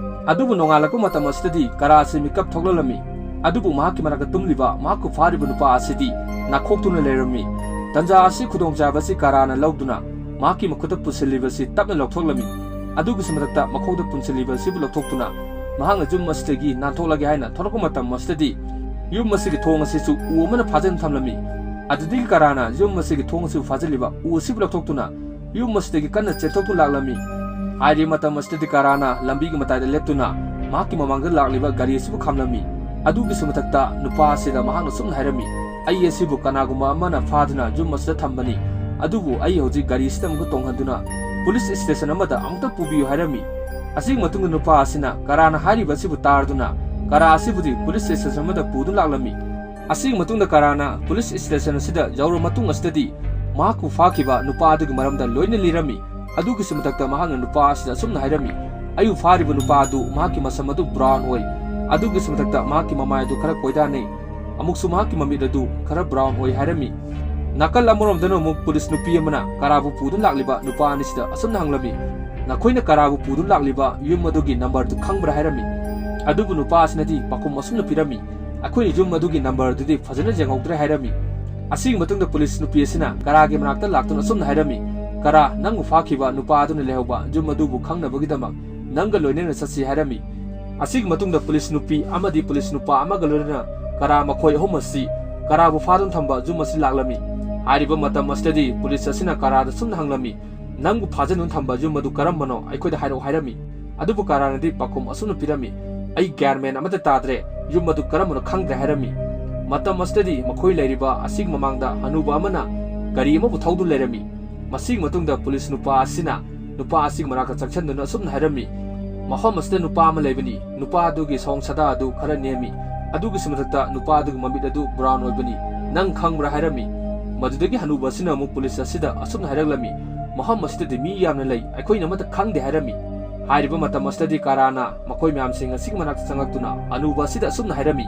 ꯑꯗꯨꯕꯨ ꯅꯣꯡꯉꯥꯜꯂꯛꯄ ꯃꯇꯝ ꯑꯁꯤꯗꯗꯤ ꯀꯥꯔꯥ ꯑꯁꯤ ꯃꯤꯀꯞ ꯊꯣꯛꯂꯛꯂꯝꯃꯤ꯫ ꯑꯗꯨꯕꯨ ꯃꯍꯥꯛꯀꯤ ꯃꯅꯥꯛꯇ ꯇꯨꯝꯂꯤꯕ ꯃꯍꯥꯛꯄꯨ ꯐꯥꯔꯤꯕ ꯅꯨꯄꯥ ꯑꯁꯤꯗꯤ ꯅꯥꯈꯣꯛꯇꯨꯅ ꯂꯩꯔꯝꯃꯤ꯫ ꯇꯟꯖꯥ ꯑꯁꯤ ꯈꯨꯗꯣꯡꯆꯥꯕ ꯑꯁꯤ ꯀꯥꯔꯥꯅ ꯂꯧꯗꯨꯅ ꯃꯍꯥꯛꯀꯤ ꯃꯈꯨꯠꯇ ꯄꯨꯁꯤꯜꯂꯤꯕ ꯑꯁꯤ ꯇꯞꯅ ꯂꯧꯊꯣꯛꯂꯝꯃꯤ꯫ ꯑꯗꯨꯒꯤꯁꯨ ꯃꯊꯛꯇ ꯃꯈꯣꯡꯗ ꯄꯨꯟꯁꯤꯜꯂꯤꯕ ꯑꯁꯤꯕꯨ ꯂꯧꯊꯣꯛꯇꯨꯅ ꯃꯍꯥꯛꯅ ꯌꯨꯝ ꯑꯁꯤꯗꯒꯤ ꯅꯥꯟꯊꯣꯛꯂꯒꯦ ꯍꯥꯏꯅ ꯊꯣꯛꯂꯛꯄ ꯃꯇꯝ ꯑꯁꯤꯗꯗꯤ ꯌꯨꯝ ꯑꯁꯤꯒꯤ ꯊꯣꯡ ꯑꯁꯤꯁꯨ ꯎ ꯑꯃꯅ ꯐꯥꯖꯤꯟ ꯊꯝꯂꯝꯃꯤ꯫ ꯑꯗꯨꯗꯒꯤ ꯀꯔꯥꯅ ꯌꯨꯝ ꯑꯁꯤꯒꯤ ꯊꯣꯡ ꯑꯁꯤꯕꯨ ꯐꯥꯖꯤꯜꯂꯤꯕ ꯎ ꯑꯁꯤꯕꯨ ꯂꯧꯊꯣꯛꯇꯨꯅ ꯌꯨꯝ ꯑꯁꯤꯗꯒꯤ ꯀꯟꯅ ꯆꯦꯟꯊꯣꯛꯇꯨꯅ ꯂꯥꯛꯂꯝꯃꯤ꯫ ꯍꯥꯏꯔꯤꯕ ꯃꯇꯝ ꯑꯁꯤꯗꯗꯤ ꯀꯔꯥꯅ ꯂꯝꯕꯤꯒꯤ ꯃꯇꯥꯏꯗ ꯂꯦꯞꯇꯨꯅ ꯃꯍꯥꯛꯀꯤ ꯃꯃꯥꯡꯗ ꯂꯥꯛꯂꯤꯕ ꯒꯥꯔꯤ ꯑꯁꯤꯕꯨ ꯈꯥꯝꯂꯝꯃꯤ꯫ ꯑꯗꯨꯒꯤꯁꯨ ꯃꯊꯛꯇ ꯅꯨꯄꯥ ꯑꯁꯤꯗ ꯃꯍꯥꯛꯅ ꯁꯨꯝꯅ ꯍꯥꯏꯔꯝꯃꯤ, "ꯑꯩ ꯑꯁꯤꯕꯨ ꯀꯅꯥꯒꯨꯝꯕ ꯑꯃꯅ ꯐꯥꯗꯨꯅ ꯌꯨꯝ ꯑꯁꯤꯗ ꯊꯝꯕꯅꯤ, ꯑꯗꯨꯕꯨ ꯑꯩ ꯍꯧꯖꯤꯛ ꯒꯥꯔꯤ ꯑꯁꯤꯗ ꯑꯃꯨꯛꯀ ꯇꯣꯡꯍꯟꯗꯨꯅ ꯄꯨꯂꯤꯁ ꯁ꯭ꯇꯦꯁꯟ ꯑꯃꯗ ꯑꯃꯨꯛꯇ ꯄꯨꯕꯤꯌꯨ" ꯍꯥꯏꯔꯝꯃꯤ꯫ ꯑꯁꯤꯒꯤ ꯃꯇꯨꯡꯗ ꯅꯨꯄꯥ ꯑꯁꯤꯅ ꯀꯔꯥꯅ ꯍꯥꯏꯔꯤꯕ ꯑꯁꯤꯕꯨ ꯇꯥꯔꯗꯨꯅ ꯀꯔꯥ ꯑꯁꯤꯕꯨꯗꯤ ꯄꯨꯂꯤꯁ ꯁ꯭ꯇꯦꯁꯟ ꯑꯃꯗ ꯄꯨꯗꯨꯅ ꯂꯥꯛꯂꯝꯃꯤ꯫ ꯑꯁꯤꯒꯤ ꯃꯇꯨꯡꯗ ꯀꯔꯥꯅ ꯄꯨꯂꯤꯁ ꯁ꯭ꯇꯦꯁꯟ ꯑꯁꯤꯗ ꯌꯧꯔꯕ ꯃꯇꯨꯡ ꯑꯁꯤꯗꯗꯤ ꯃꯍꯥꯛꯄꯨ ꯐꯥꯈꯤꯕ ꯅꯨꯄꯥ ꯑꯗꯨꯒꯤ ꯃꯔꯝꯗ ꯂꯣꯏꯅ ꯂꯤꯔꯝꯃꯤ꯫ ꯑꯗꯨꯒꯤꯁꯨ ꯃꯊꯛꯇ ꯃꯍꯥꯛꯅ ꯅꯨꯄꯥ ꯑꯁꯤꯗ ꯑꯁꯨꯝꯅ ꯍꯥꯏꯔꯝꯃꯤ, "ꯑꯩꯕꯨ ꯐꯥꯔꯤꯕ ꯅꯨꯄꯥ ꯑꯗꯨ ꯃꯍꯥꯛꯀꯤ ꯃꯁꯝ ꯑꯗꯨ ꯕ꯭ꯔꯥꯎꯟ ꯑꯣꯏ, ꯑꯗꯨꯒꯤꯁꯨ ꯃꯊꯛꯇ ꯃꯍꯥꯛꯀꯤ ꯃꯃꯥꯏ ꯑꯗꯨ ꯈꯔ ꯀꯣꯏꯗꯥꯅꯩ, ꯑꯃꯨꯛꯁꯨ ꯃꯍꯥꯛꯀꯤ ꯃꯃꯤꯠ ꯑꯗꯨ ꯈꯔ ꯕ꯭ꯔꯥꯎꯟ ꯑꯣꯏ" ꯍꯥꯏꯔꯝꯃꯤ꯫ ꯅꯥꯀꯜ ꯑꯃꯔꯣꯝꯗꯅ ꯑꯃꯨꯛ ꯄꯨꯂꯤꯁ ꯅꯨꯄꯤ ꯑꯃꯅ ꯀꯔꯥꯕꯨ ꯄꯨꯗꯨꯅ ꯂꯥꯛꯂꯤꯕ ꯅꯨꯄꯥ ꯑꯅꯤꯁꯤꯗ ꯑꯁꯨꯝꯅ ꯍꯪꯂꯝꯃꯤ, "ꯅꯈꯣꯏꯅ ꯀꯔꯥꯕꯨ ꯄꯨꯗꯨꯅ ꯂꯥꯛꯂꯤꯕ ꯌꯨꯝ ꯑꯗꯨꯒꯤ ꯅꯝꯕꯔꯗꯨ ꯈꯪꯕ꯭ꯔꯥ?" ꯍꯥꯏꯔꯝꯃꯤ꯫ ꯑꯗꯨꯕꯨ ꯅꯨꯄꯥ ꯑꯁꯤꯅꯗꯤ ꯄꯥꯎꯈꯨꯝ ꯑꯁꯨꯝꯅ ꯄꯤꯔꯝꯃꯤ, "ꯑꯩꯈꯣꯏꯅ ꯌꯨꯝ ꯑꯗꯨꯒꯤ ꯅꯝꯕꯔꯗꯨꯗꯤ ꯐꯖꯅ ꯌꯦꯡꯍꯧꯗ꯭ꯔꯦ" ꯍꯥꯏꯔꯝꯃꯤ꯫ ꯑꯁꯤꯒꯤ ꯃꯇꯨꯡꯗ ꯄꯨꯂꯤꯁ ꯅꯨꯄꯤ ꯑꯁꯤꯅ ꯀꯔꯥꯒꯤ ꯃꯅꯥꯛꯇ ꯂꯥꯛꯇꯨꯅ ꯑꯁꯨꯝꯅ ꯍꯥꯏꯔꯝꯃꯤ, "ꯀꯔꯥ, ꯅꯪꯕꯨ ꯐꯥꯈꯤꯕ ꯅꯨꯄꯥ ꯑꯗꯨꯅ ꯂꯩꯍꯧꯕ ꯌꯨꯝ ꯑꯗꯨꯕꯨ ꯈꯪꯅꯕꯒꯤꯗꯃꯛ ꯅꯪꯒ ꯂꯣꯏꯅꯅ ꯆꯠꯁꯤ" ꯍꯥꯏꯔꯝꯃꯤ꯫ ꯑꯁꯤꯒꯤ ꯃꯇꯨꯡꯗ ꯄꯨꯂꯤꯁ ꯅꯨꯄꯤ ꯑꯃꯗꯤ ꯄꯨꯂꯤꯁ ꯅꯨꯄꯥ ꯑꯃꯒ ꯂꯣꯏꯅꯅ ꯀꯔꯥ ꯃꯈꯣꯏ ꯑꯍꯨꯝ ꯑꯁꯤ ꯀꯔꯥꯕꯨ ꯐꯥꯗꯨꯅ ꯊꯝꯕ ꯌꯨꯝ ꯑꯁꯤ ꯂꯥꯛꯂꯝꯃꯤ꯫ ꯍꯥꯏꯔꯤꯕ ꯃꯇꯝ ꯑꯁꯤꯗꯗꯤ ꯄꯨꯂꯤꯁ ꯑꯁꯤꯅ ꯀꯔꯥꯗ ꯁꯨꯝꯅ ꯍꯪꯂꯝꯃꯤ, "ꯅꯪꯕꯨ ꯐꯥꯖꯤꯟꯗꯨꯅ ꯊꯝꯕ ꯌꯨꯝ ꯑꯗꯨ ꯀꯔꯝꯕꯅꯣ? ꯑꯩꯈꯣꯏꯗ ꯍꯥꯏꯔꯛꯎ" ꯍꯥꯏꯔꯝꯃꯤ꯫ ꯑꯗꯨꯕꯨ ꯀꯔꯥꯅꯗꯤ ꯄꯥꯎꯈꯨꯝ ꯑꯁꯨꯝꯅ ꯄꯤꯔꯝꯃꯤ, "ꯑꯩ ꯒ꯭ꯌꯥꯟ ꯃꯦꯟ ꯑꯃꯠꯇ ꯇꯥꯗ꯭ꯔꯦ, ꯌꯨꯝ ꯑꯗꯨ ꯀꯔꯝꯕꯅꯣ ꯈꯪꯗ꯭ꯔꯦ" ꯍꯥꯏꯔꯝꯃꯤ꯫ ꯃꯇꯝ ꯑꯁꯤꯗꯗꯤ ꯃꯈꯣꯏ ꯂꯩꯔꯤꯕ ꯑꯁꯤꯒꯤ ꯃꯃꯥꯡꯗ ꯍꯅꯨꯕ ꯑꯃꯅ ꯒꯥꯔꯤ ꯑꯃꯕꯨ ꯊꯧꯗꯨꯅ ꯂꯩꯔꯝꯃꯤ꯫ ꯃꯁꯤꯒꯤ ꯃꯇꯨꯡꯗ ꯄꯨꯂꯤꯁ ꯅꯨꯄꯥ ꯑꯁꯤꯅ ꯅꯨꯄꯥ ꯑꯁꯤꯒꯤ ꯃꯅꯥꯛꯇ ꯆꯪꯁꯤꯟꯗꯨꯅ ꯑꯁꯨꯝꯅ ꯍꯥꯏꯔꯝꯃꯤ, "ꯃꯐꯝ ꯑꯁꯤꯗ ꯅꯨꯄꯥ ꯑꯃ ꯂꯩꯕꯅꯤ, ꯅꯨꯄꯥ ꯑꯗꯨꯒꯤ ꯁꯑꯣꯡ ꯁꯥꯗꯥ ꯑꯗꯨ ꯈꯔ ꯅꯦꯝꯃꯤ, ꯑꯗꯨꯒꯤꯁꯨ ꯃꯊꯛꯇ ꯅꯨꯄꯥ ꯑꯗꯨꯒꯤ ꯃꯃꯤꯠ ꯑꯗꯨ ꯕ꯭ꯔꯥꯎꯟ ꯑꯣꯏꯕꯅꯤ, ꯅꯪ ꯈꯪꯕ꯭ꯔꯥ?" ꯍꯥꯏꯔꯝꯃꯤ꯫ ꯃꯗꯨꯗꯒꯤ ꯍꯅꯨꯕ ꯑꯁꯤꯅ ꯑꯃꯨꯛ ꯄꯨꯂꯤꯁ ꯑꯁꯤꯗ ꯑꯁꯨꯝꯅ ꯍꯥꯏꯔꯛꯂꯝꯃꯤ, "ꯃꯐꯝ ꯑꯁꯤꯗꯗꯤ ꯃꯤ ꯌꯥꯝꯅ ꯂꯩ, ꯑꯩꯈꯣꯏꯅ ꯑꯃꯠꯇ ꯈꯪꯗꯦ" ꯍꯥꯏꯔꯝꯃꯤ꯫ ꯍꯥꯏꯔꯤꯕ ꯃꯇꯝ ꯑꯁꯤꯗꯗꯤ ꯀꯔꯥꯅ ꯃꯈꯣꯏ ꯃꯌꯥꯝꯁꯤꯡ ꯑꯁꯤꯒꯤ ꯃꯅꯥꯛꯇ ꯆꯪꯂꯛꯇꯨꯅ ꯍꯅꯨꯕ ꯑꯁꯤꯗ ꯑꯁꯨꯝꯅ ꯍꯥꯏꯔꯝꯃꯤ,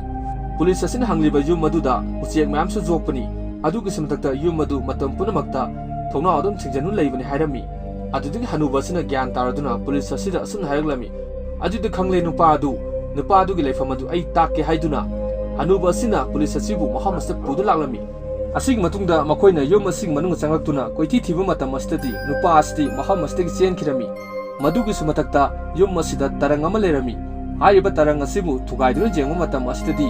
"ꯄꯨꯂꯤꯁ ꯑꯁꯤꯅ ꯍꯪꯂꯤꯕ ꯌꯨꯝ ꯑꯗꯨꯗ ꯎꯆꯦꯛ ꯃꯌꯥꯝꯁꯨ ꯌꯣꯛꯄꯅꯤ, ꯑꯗꯨꯒꯤꯁꯨ ꯃꯊꯛꯇ ꯌꯨꯝ ꯑꯗꯨ ꯃꯇꯝ ꯄꯨꯝꯅꯃꯛꯇ ꯊꯣꯡꯅꯥꯎ ꯑꯗꯨꯝ ꯊꯤꯡꯖꯤꯟꯗꯨꯅ ꯂꯩꯕꯅꯤ" ꯍꯥꯏꯔꯝꯃꯤ꯫ ꯑꯗꯨꯗꯒꯤ ꯍꯅꯨꯕ ꯑꯁꯤꯅ ꯒ꯭ꯌꯥꯟ ꯇꯥꯔꯗꯨꯅ ꯄꯨꯂꯤꯁ ꯑꯁꯤꯗ ꯑꯁꯨꯝꯅ ꯍꯥꯏꯔꯛꯂꯝꯃꯤ, "ꯑꯗꯨꯗꯤ ꯈꯪꯂꯦ ꯅꯨꯄꯥ ꯑꯗꯨ, ꯅꯨꯄꯥ ꯑꯗꯨꯒꯤ ꯂꯩꯐꯝ ꯑꯗꯨ ꯑꯩ ꯇꯥꯛꯀꯦ" ꯍꯥꯏꯗꯨꯅ ꯍꯅꯨꯕ ꯑꯁꯤꯅ ꯄꯨꯂꯤꯁ ꯑꯁꯤꯕꯨ ꯃꯐꯝ ꯑꯁꯤꯗ ꯄꯨꯗꯨꯅ ꯂꯥꯛꯂꯝꯃꯤ꯫ ꯑꯁꯤꯒꯤ ꯃꯇꯨꯡꯗ ꯃꯈꯣꯏꯅ ꯌꯨꯝ ꯑꯁꯤꯒꯤ ꯃꯅꯨꯡꯗ ꯆꯪꯂꯛꯇꯨꯅ ꯀꯣꯏꯊꯤ ꯊꯤꯕ ꯃꯇꯝ ꯑꯁꯤꯗꯗꯤ ꯅꯨꯄꯥ ꯑꯁꯤꯗꯤ ꯃꯐꯝ ꯑꯁꯤꯗꯒꯤ ꯆꯦꯟꯈꯤꯔꯝꯃꯤ꯫ ꯃꯗꯨꯒꯤꯁꯨ ꯃꯊꯛꯇ ꯌꯨꯝ ꯑꯁꯤꯗ ꯇꯔꯪ ꯑꯃ ꯂꯩꯔꯝꯃꯤ꯫ ꯍꯥꯏꯔꯤꯕ ꯇꯔꯪ ꯑꯁꯤꯕꯨ ꯊꯨꯒꯥꯏꯗꯨꯅ ꯌꯦꯡꯕ ꯃꯇꯝ ꯑꯁꯤꯗꯗꯤ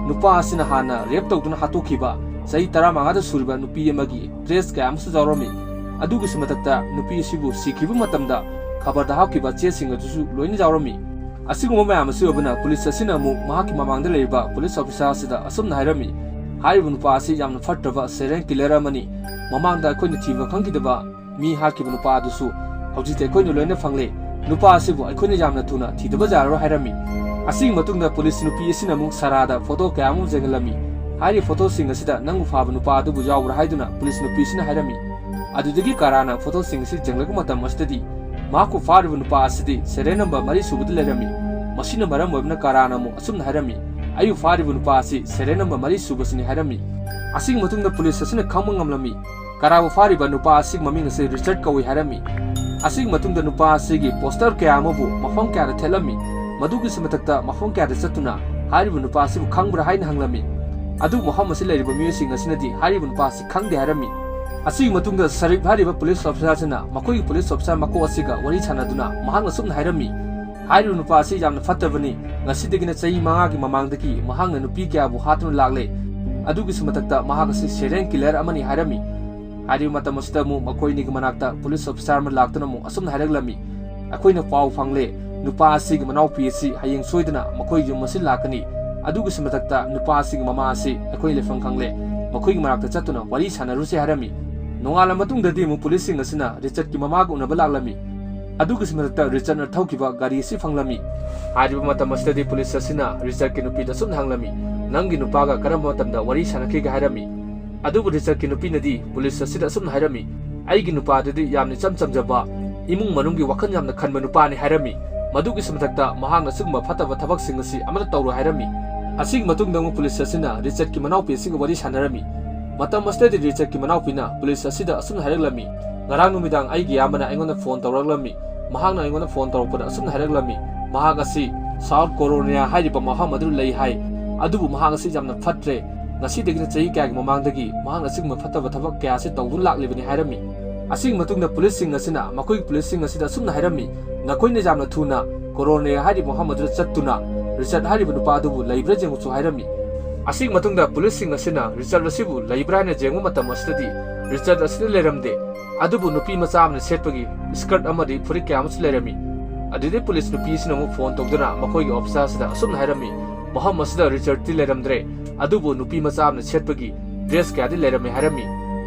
ꯅꯨꯄꯥ ꯑꯁꯤꯅ ꯍꯥꯟꯅ ꯔꯦꯞ ꯇꯧꯗꯨꯅ ꯍꯥꯠꯇꯣꯛꯈꯤꯕ ꯆꯍꯤ ꯇꯔꯥꯃꯉꯥꯗ ꯁꯨꯔꯤꯕ ꯅꯨꯄꯤ ꯑꯃꯒꯤ ꯗ꯭ꯔꯦꯁ ꯀꯌꯥ ꯑꯃꯁꯨ ꯌꯥꯎꯔꯝꯃꯤ꯫ ꯑꯗꯨꯒꯤꯁꯨ ꯃꯊꯛꯇ ꯅꯨꯄꯤ ꯑꯁꯤꯕꯨ ꯁꯤꯈꯤꯕ ꯃꯇꯝꯗ ꯈꯕꯔꯗ ꯍꯥꯞꯈꯤꯕ ꯆꯦꯁꯤꯡ ꯑꯗꯨꯁꯨ ꯂꯣꯏꯅ ꯌꯥꯎꯔꯝꯃꯤ꯫ ꯑꯁꯤꯒꯨꯝꯕ ꯃꯌꯥꯝ ꯑꯁꯤ ꯑꯣꯏꯕꯅ ꯄꯨꯂꯤꯁ ꯑꯁꯤꯅ ꯑꯃꯨꯛ ꯃꯍꯥꯛꯀꯤ ꯃꯃꯥꯡꯗ ꯂꯩꯔꯤꯕ ꯄꯨꯂꯤꯁ ꯑꯣꯐꯤꯁꯥꯔ ꯑꯁꯤꯗ ꯑꯁꯨꯝꯅ ꯍꯥꯏꯔꯝꯃꯤ, "ꯍꯥꯏꯔꯤꯕ ꯅꯨꯄꯥ ꯑꯁꯤ ꯌꯥꯝꯅ ꯐꯠꯇ꯭ꯔꯕ ꯁꯦꯔꯦꯟ ꯀꯤꯂꯔ ꯑꯃꯅꯤ꯫ ꯃꯃꯥꯡꯗ ꯑꯩꯈꯣꯏꯅ ꯊꯤꯕ ꯈꯪꯈꯤꯗꯕ ꯃꯤ ꯍꯥꯠꯈꯤꯕ ꯅꯨꯄꯥ ꯑꯗꯨꯁꯨ ꯍꯧꯖꯤꯛꯇꯤ ꯑꯩꯈꯣꯏꯅ ꯂꯣꯏꯅ ꯐꯪꯂꯦ꯫ ꯅꯨꯄꯥ ꯑꯁꯤꯕꯨ ꯑꯩꯈꯣꯏꯅ ꯌꯥꯝꯅ ꯊꯨꯅ ꯊꯤꯗꯕ ꯌꯥꯔꯔꯣꯏ" ꯍꯥꯏꯔꯝꯃꯤ꯫ ꯑꯁꯤꯒꯤ ꯃꯇꯨꯡꯗ ꯄꯨꯂꯤꯁ ꯅꯨꯄꯤ ꯑꯁꯤꯅ ꯑꯃꯨꯛ ꯁꯥꯔꯥꯗ ꯐꯣꯇꯣ ꯀꯌꯥ ꯑꯃ ꯌꯦꯡꯍꯜꯂꯝꯃꯤ꯫ ꯍꯥꯏꯔꯤꯕ ꯐꯣꯇꯣꯁꯤꯡ ꯑꯁꯤꯗ ꯅꯪꯕꯨ ꯐꯥꯕ ꯅꯨꯄꯥ ꯑꯗꯨꯕꯨ ꯌꯥꯎꯕ꯭ꯔꯥ ꯍꯥꯏꯗꯨꯅ ꯄꯨꯂꯤꯁ ꯅꯨꯄꯤ ꯑꯁꯤꯅ ꯍꯥꯏꯔꯝꯃꯤ꯫ ꯑꯗꯨꯗꯒꯤ ꯀꯥꯔꯥꯅ ꯐꯣꯇꯣꯁꯤꯡ ꯑꯁꯤ ꯌꯦꯡꯂꯛꯄ ꯃꯇꯝ ꯑꯁꯤꯗꯗꯤ ꯃꯍꯥꯛꯄꯨ ꯐꯥꯔꯤꯕ ꯅꯨꯄꯥ ꯑꯁꯤꯗꯤ ꯁꯦꯔꯦꯜ ꯅꯝꯕꯔ ꯃꯔꯤ ꯁꯨꯕꯗ ꯂꯩꯔꯝꯃꯤ꯫ ꯃꯁꯤꯅ ꯃꯔꯝ ꯑꯣꯏꯗꯨꯅ ꯀꯥꯔꯥꯅ ꯑꯃꯨꯛ ꯑꯁꯨꯝꯅ ꯍꯥꯏꯔꯝꯃꯤ, "ꯑꯩꯕꯨ ꯐꯥꯔꯤꯕ ꯅꯨꯄꯥ ꯑꯁꯤ ꯁꯦꯔꯦꯜ ꯅꯝꯕꯔ ꯃꯔꯤ ꯁꯨꯕꯁꯤꯅꯤ" ꯍꯥꯏꯔꯝꯃꯤ꯫ ꯑꯁꯤꯒꯤ ꯃꯇꯨꯡꯗ ꯄꯨꯂꯤꯁ ꯑꯁꯤꯅ ꯈꯪꯕ ꯉꯝꯂꯝꯃꯤ, ꯀꯥꯔꯥꯕꯨ ꯐꯥꯔꯤꯕ ꯅꯨꯄꯥ ꯑꯁꯤꯒꯤ ꯃꯃꯤꯡ ꯑꯁꯤ ꯔꯤꯆꯥꯔꯗ ꯀꯧꯏ ꯍꯥꯏꯔꯝꯃꯤ꯫ ꯑꯁꯤꯒꯤ ꯃꯇꯨꯡꯗ ꯅꯨꯄꯥ ꯑꯁꯤꯒꯤ ꯄꯣꯁꯇꯔ ꯀꯌꯥ ꯑꯃꯕꯨ ꯃꯐꯝ ꯀꯌꯥꯗ ꯊꯦꯠꯂꯝꯃꯤ꯫ ꯃꯗꯨꯒꯤꯁꯨ ꯃꯊꯛꯇ ꯃꯐꯝ ꯀꯌꯥꯗ ꯆꯠꯇꯨꯅ ꯍꯥꯏꯔꯤꯕ ꯅꯨꯄꯥ ꯑꯁꯤꯕꯨ ꯈꯪꯕ꯭ꯔꯥ ꯍꯥꯏꯅ ꯍꯪꯂꯝꯃꯤ꯫ ꯑꯗꯨꯕꯨ ꯃꯐꯝ ꯑꯁꯤ ꯂꯩꯔꯤꯕ ꯃꯤꯑꯣꯏꯁꯤꯡ ꯑꯁꯤꯅꯗꯤ ꯍꯥꯏꯔꯤꯕ ꯅꯨꯄꯥ ꯑꯁꯤ ꯈꯪꯗꯦ ꯍꯥꯏꯔꯝꯃꯤ꯫ ꯑꯁꯤꯒꯤ ꯃꯇꯨꯡꯗ ꯁꯔꯤꯐ ꯍꯥꯏꯔꯤꯕ ꯄꯨꯂꯤꯁ ꯑꯣꯐꯤꯁꯥꯔꯁꯤꯅ ꯃꯈꯣꯏꯒꯤ ꯄꯨꯂꯤꯁ ꯑꯣꯐꯤꯁꯥꯔ ꯃꯀꯣꯛ ꯑꯁꯤꯒ ꯋꯥꯔꯤ ꯁꯥꯟꯅꯗꯨꯅ ꯃꯍꯥꯛꯅ ꯑꯁꯨꯝꯅ ꯍꯥꯏꯔꯝꯃꯤ, "ꯍꯥꯏꯔꯤꯕ ꯅꯨꯄꯥ ꯑꯁꯤ ꯌꯥꯝꯅ ꯐꯠꯇꯕꯅꯤ꯫ ꯉꯁꯤꯗꯒꯤꯅ ꯆꯍꯤ ꯃꯉꯥꯒꯤ ꯃꯃꯥꯡꯗꯒꯤ ꯃꯍꯥꯛꯅ ꯅꯨꯄꯤ ꯀꯌꯥꯕꯨ ꯍꯥꯠꯇꯨꯅ ꯂꯥꯛꯂꯦ꯫ ꯑꯗꯨꯒꯤꯁꯨ ꯃꯊꯛꯇ ꯃꯍꯥꯛ ꯑꯁꯤ ꯁꯦꯔꯦꯜ ꯀꯤꯂꯔ ꯑꯃꯅꯤ" ꯍꯥꯏꯔꯝꯃꯤ꯫ ꯍꯥꯏꯔꯤꯕ ꯃꯇꯝ ꯑꯁꯤꯗ ꯑꯃꯨꯛ ꯃꯈꯣꯏ ꯑꯅꯤꯒꯤ ꯃꯅꯥꯛꯇ ꯄꯨꯂꯤꯁ ꯑꯣꯐꯤꯁꯥꯔ ꯑꯃ ꯂꯥꯛꯇꯨꯅ ꯑꯃꯨꯛ ꯑꯁꯨꯝꯅ ꯍꯥꯏꯔꯛꯂꯝꯃꯤ, "ꯑꯩꯈꯣꯏꯅ ꯄꯥꯎ ꯐꯪꯂꯦ, ꯅꯨꯄꯥ ꯑꯁꯤꯒꯤ ꯃꯅꯥꯎꯄꯤ ꯑꯁꯤ ꯍꯌꯦꯡ ꯁꯣꯏꯗꯅ ꯃꯈꯣꯏ ꯌꯨꯝ ꯑꯁꯤ ꯂꯥꯛꯀꯅꯤ꯫ ꯑꯗꯨꯒꯤꯁꯨ ꯃꯊꯛꯇ ꯅꯨꯄꯥ ꯑꯁꯤꯒꯤ ꯃꯃꯥ ꯑꯁꯤ ꯑꯩꯈꯣꯏ ꯂꯩꯐꯝ ꯈꯪꯂꯦ, ꯃꯈꯣꯏꯒꯤ ꯃꯅꯥꯛꯇ ꯆꯠꯇꯨꯅ ꯋꯥꯔꯤ ꯁꯥꯟꯅꯔꯨꯁꯦ" ꯍꯥꯏꯔꯝꯃꯤ꯫ ꯅꯣꯡꯉꯥꯜꯂ ꯃꯇꯨꯡꯗꯗꯤ ꯑꯃꯨꯛ ꯄꯨꯂꯤꯁꯁꯤꯡ ꯑꯁꯤꯅ ꯔꯤꯆꯥꯔꯗꯀꯤ ꯃꯃꯥꯒ ꯎꯅꯕ ꯂꯥꯛꯂꯝꯃꯤ꯫ ꯑꯗꯨꯒꯤꯁꯨ ꯃꯊꯛꯇ ꯔꯤꯆꯥꯔꯗꯅ ꯊꯧꯈꯤꯕ ꯒꯥꯔꯤ ꯑꯁꯤ ꯐꯪꯂꯝꯃꯤ꯫ ꯍꯥꯏꯔꯤꯕ ꯃꯇꯝ ꯑꯁꯤꯗꯗꯤ ꯄꯨꯂꯤꯁ ꯑꯁꯤꯅ ꯔꯤꯆꯥꯔꯗꯀꯤ ꯅꯨꯄꯤꯗ ꯑꯁꯨꯝꯅ ꯍꯪꯂꯝꯃꯤ, "ꯅꯪꯒꯤ ꯅꯨꯄꯥꯒ ꯀꯔꯝꯕ ꯃꯇꯝꯗ ꯋꯥꯔꯤ ꯁꯥꯟꯅꯈꯤꯒꯦ?" ꯍꯥꯏꯔꯝꯃꯤ꯫ ꯑꯗꯨꯕꯨ ꯔꯤꯆꯥꯔꯗꯀꯤ ꯅꯨꯄꯤꯅꯗꯤ ꯄꯨꯂꯤꯁ ꯑꯁꯤꯗ ꯑꯁꯨꯝꯅ ꯍꯥꯏꯔꯝꯃꯤ, "ꯑꯩꯒꯤ ꯅꯨꯄꯥꯗꯨꯗꯤ ꯌꯥꯝꯅ ꯏꯆꯝ ꯆꯝꯖꯕ, ꯏꯃꯨꯡ ꯃꯅꯨꯡꯒꯤ ꯋꯥꯈꯜ ꯌꯥꯝꯅ ꯈꯟꯕ ꯅꯨꯄꯥꯅꯤ" ꯍꯥꯏꯔꯝꯃꯤ꯫ ꯃꯗꯨꯒꯤꯁꯨ ꯃꯊꯛꯇ ꯃꯍꯥꯛꯅ ꯑꯁꯤꯒꯨꯝꯕ ꯐꯠꯇꯕ ꯊꯕꯛꯁꯤꯡ ꯑꯁꯤ ꯑꯃꯠꯇ ꯇꯧꯔꯣꯏ ꯍꯥꯏꯔꯝꯃꯤ꯫ ꯑꯁꯤꯒꯤ ꯃꯇꯨꯡꯗ ꯑꯃꯨꯛ ꯄꯨꯂꯤꯁ ꯑꯁꯤꯅ ꯔꯤꯆꯥꯔꯗꯀꯤ ꯃꯅꯥꯎꯄꯤ ꯑꯁꯤꯒ ꯋꯥꯔꯤ ꯁꯥꯟꯅꯔꯝꯃꯤ꯫ ꯃꯇꯝ ꯑꯁꯤꯗꯗꯤ ꯔꯤꯆꯥꯔꯗꯀꯤ ꯃꯅꯥꯎꯄꯤꯅ ꯄꯨꯂꯤꯁ ꯑꯁꯤꯗ ꯑꯁꯨꯝꯅ ꯍꯥꯏꯔꯛꯂꯝꯃꯤ, "ꯉꯔꯥꯡ ꯅꯨꯃꯤꯗꯥꯡ ꯑꯩꯒꯤ ꯏꯌꯥꯝꯕꯅ ꯑꯩꯉꯣꯟꯗ ꯐꯣꯟ ꯇꯧꯔꯛꯂꯝꯃꯤ꯫ ꯃꯍꯥꯛꯅ ꯑꯩꯉꯣꯟꯗ ꯐꯣꯟ ꯇꯧꯔꯛꯄꯗ ꯑꯁꯨꯝꯅ ꯍꯥꯏꯔꯛꯂꯝꯃꯤ, ꯃꯍꯥꯛ ꯑꯁꯤ ꯁꯥꯎꯠ ꯀꯣꯔꯣꯅꯤꯌꯥ ꯍꯥꯏꯔꯤꯕ ꯃꯐꯝ ꯑꯗꯨꯗ ꯂꯩ ꯍꯥꯏ꯫ ꯑꯗꯨꯕꯨ ꯃꯍꯥꯛ ꯑꯁꯤ ꯌꯥꯝꯅ ꯐꯠꯇ꯭ꯔꯦ꯫ ꯉꯁꯤꯗꯒꯤꯅ ꯆꯍꯤ ꯀꯌꯥꯒꯤ ꯃꯃꯥꯡꯗꯒꯤ ꯃꯍꯥꯛꯅ ꯑꯁꯤꯒꯨꯝꯕ ꯐꯠꯇꯕ ꯊꯕꯛ ꯀꯌꯥ ꯑꯁꯤ ꯇꯧꯗꯨꯅ ꯂꯥꯛꯂꯤꯕꯅꯤ" ꯍꯥꯏꯔꯝꯃꯤ꯫ ꯑꯁꯤꯒꯤ ꯃꯇꯨꯡꯗ ꯄꯨꯂꯤꯁꯁꯤꯡ ꯑꯁꯤꯅ ꯃꯈꯣꯏꯒꯤ ꯄꯨꯂꯤꯁꯁꯤꯡ ꯑꯁꯤꯗ ꯑꯁꯨꯝꯅ ꯍꯥꯏꯔꯝꯃꯤ, "ꯅꯈꯣꯏꯅ ꯌꯥꯝꯅ ꯊꯨꯅ ꯀꯣꯔꯣꯅꯦ ꯍꯥꯏꯔꯤꯕ ꯃꯐꯝ ꯑꯗꯨꯗ ꯆꯠꯇꯨꯅ ꯔꯤꯆꯥꯔꯗ ꯍꯥꯏꯔꯤꯕ ꯅꯨꯄꯥ ꯑꯗꯨꯕꯨ ꯂꯩꯕ꯭ꯔꯥ ꯌꯦꯡꯉꯨꯆꯨ" ꯍꯥꯏꯔꯝꯃꯤ꯫ ꯑꯁꯤꯒꯤ ꯃꯇꯨꯡꯗ ꯄꯨꯂꯤꯁꯁꯤꯡ ꯑꯁꯤꯅ ꯔꯤꯆꯥꯔꯗ ꯑꯁꯤꯕꯨ ꯂꯩꯕ꯭ꯔꯥ ꯍꯥꯏꯅ ꯌꯦꯡꯕ ꯃꯇꯝ ꯑꯁꯤꯗꯗꯤ ꯔꯤꯆꯥꯔꯗ ꯑꯁꯤꯗ ꯂꯩꯔꯝꯗꯦ꯫ ꯑꯗꯨꯕꯨ ꯅꯨꯄꯤ ꯃꯆꯥ ꯑꯃꯅ ꯁꯦꯠꯄꯒꯤ ꯁ꯭ꯀꯔꯠ ꯑꯃꯗꯤ ꯐꯨꯔꯤꯠ ꯀꯌꯥ ꯑꯃꯁꯨ ꯂꯩꯔꯝꯃꯤ꯫ ꯑꯗꯨꯗꯩ ꯄꯨꯂꯤꯁ ꯅꯨꯄꯤ ꯑꯁꯤꯅ ꯑꯃꯨꯛ ꯐꯣꯟ ꯇꯧꯗꯨꯅ ꯃꯈꯣꯏꯒꯤ ꯑꯣꯐꯤꯁꯥꯔ ꯑꯁꯤꯗ ꯑꯁꯨꯝꯅ ꯍꯥꯏꯔꯝꯃꯤ, "ꯃꯐꯝ ꯑꯁꯤꯗ ꯔꯤꯆꯥꯔꯗꯇꯤ ꯂꯩꯔꯝꯗ꯭ꯔꯦ, ꯑꯗꯨꯕꯨ ꯅꯨꯄꯤ ꯃꯆꯥ ꯑꯃꯅ ꯁꯦꯠꯄꯒꯤ ꯗ꯭ꯔꯦꯁ ꯀꯌꯥꯗꯤ ꯂꯩꯔꯝꯃꯦ" ꯍꯥꯏꯔꯝꯃꯤ꯫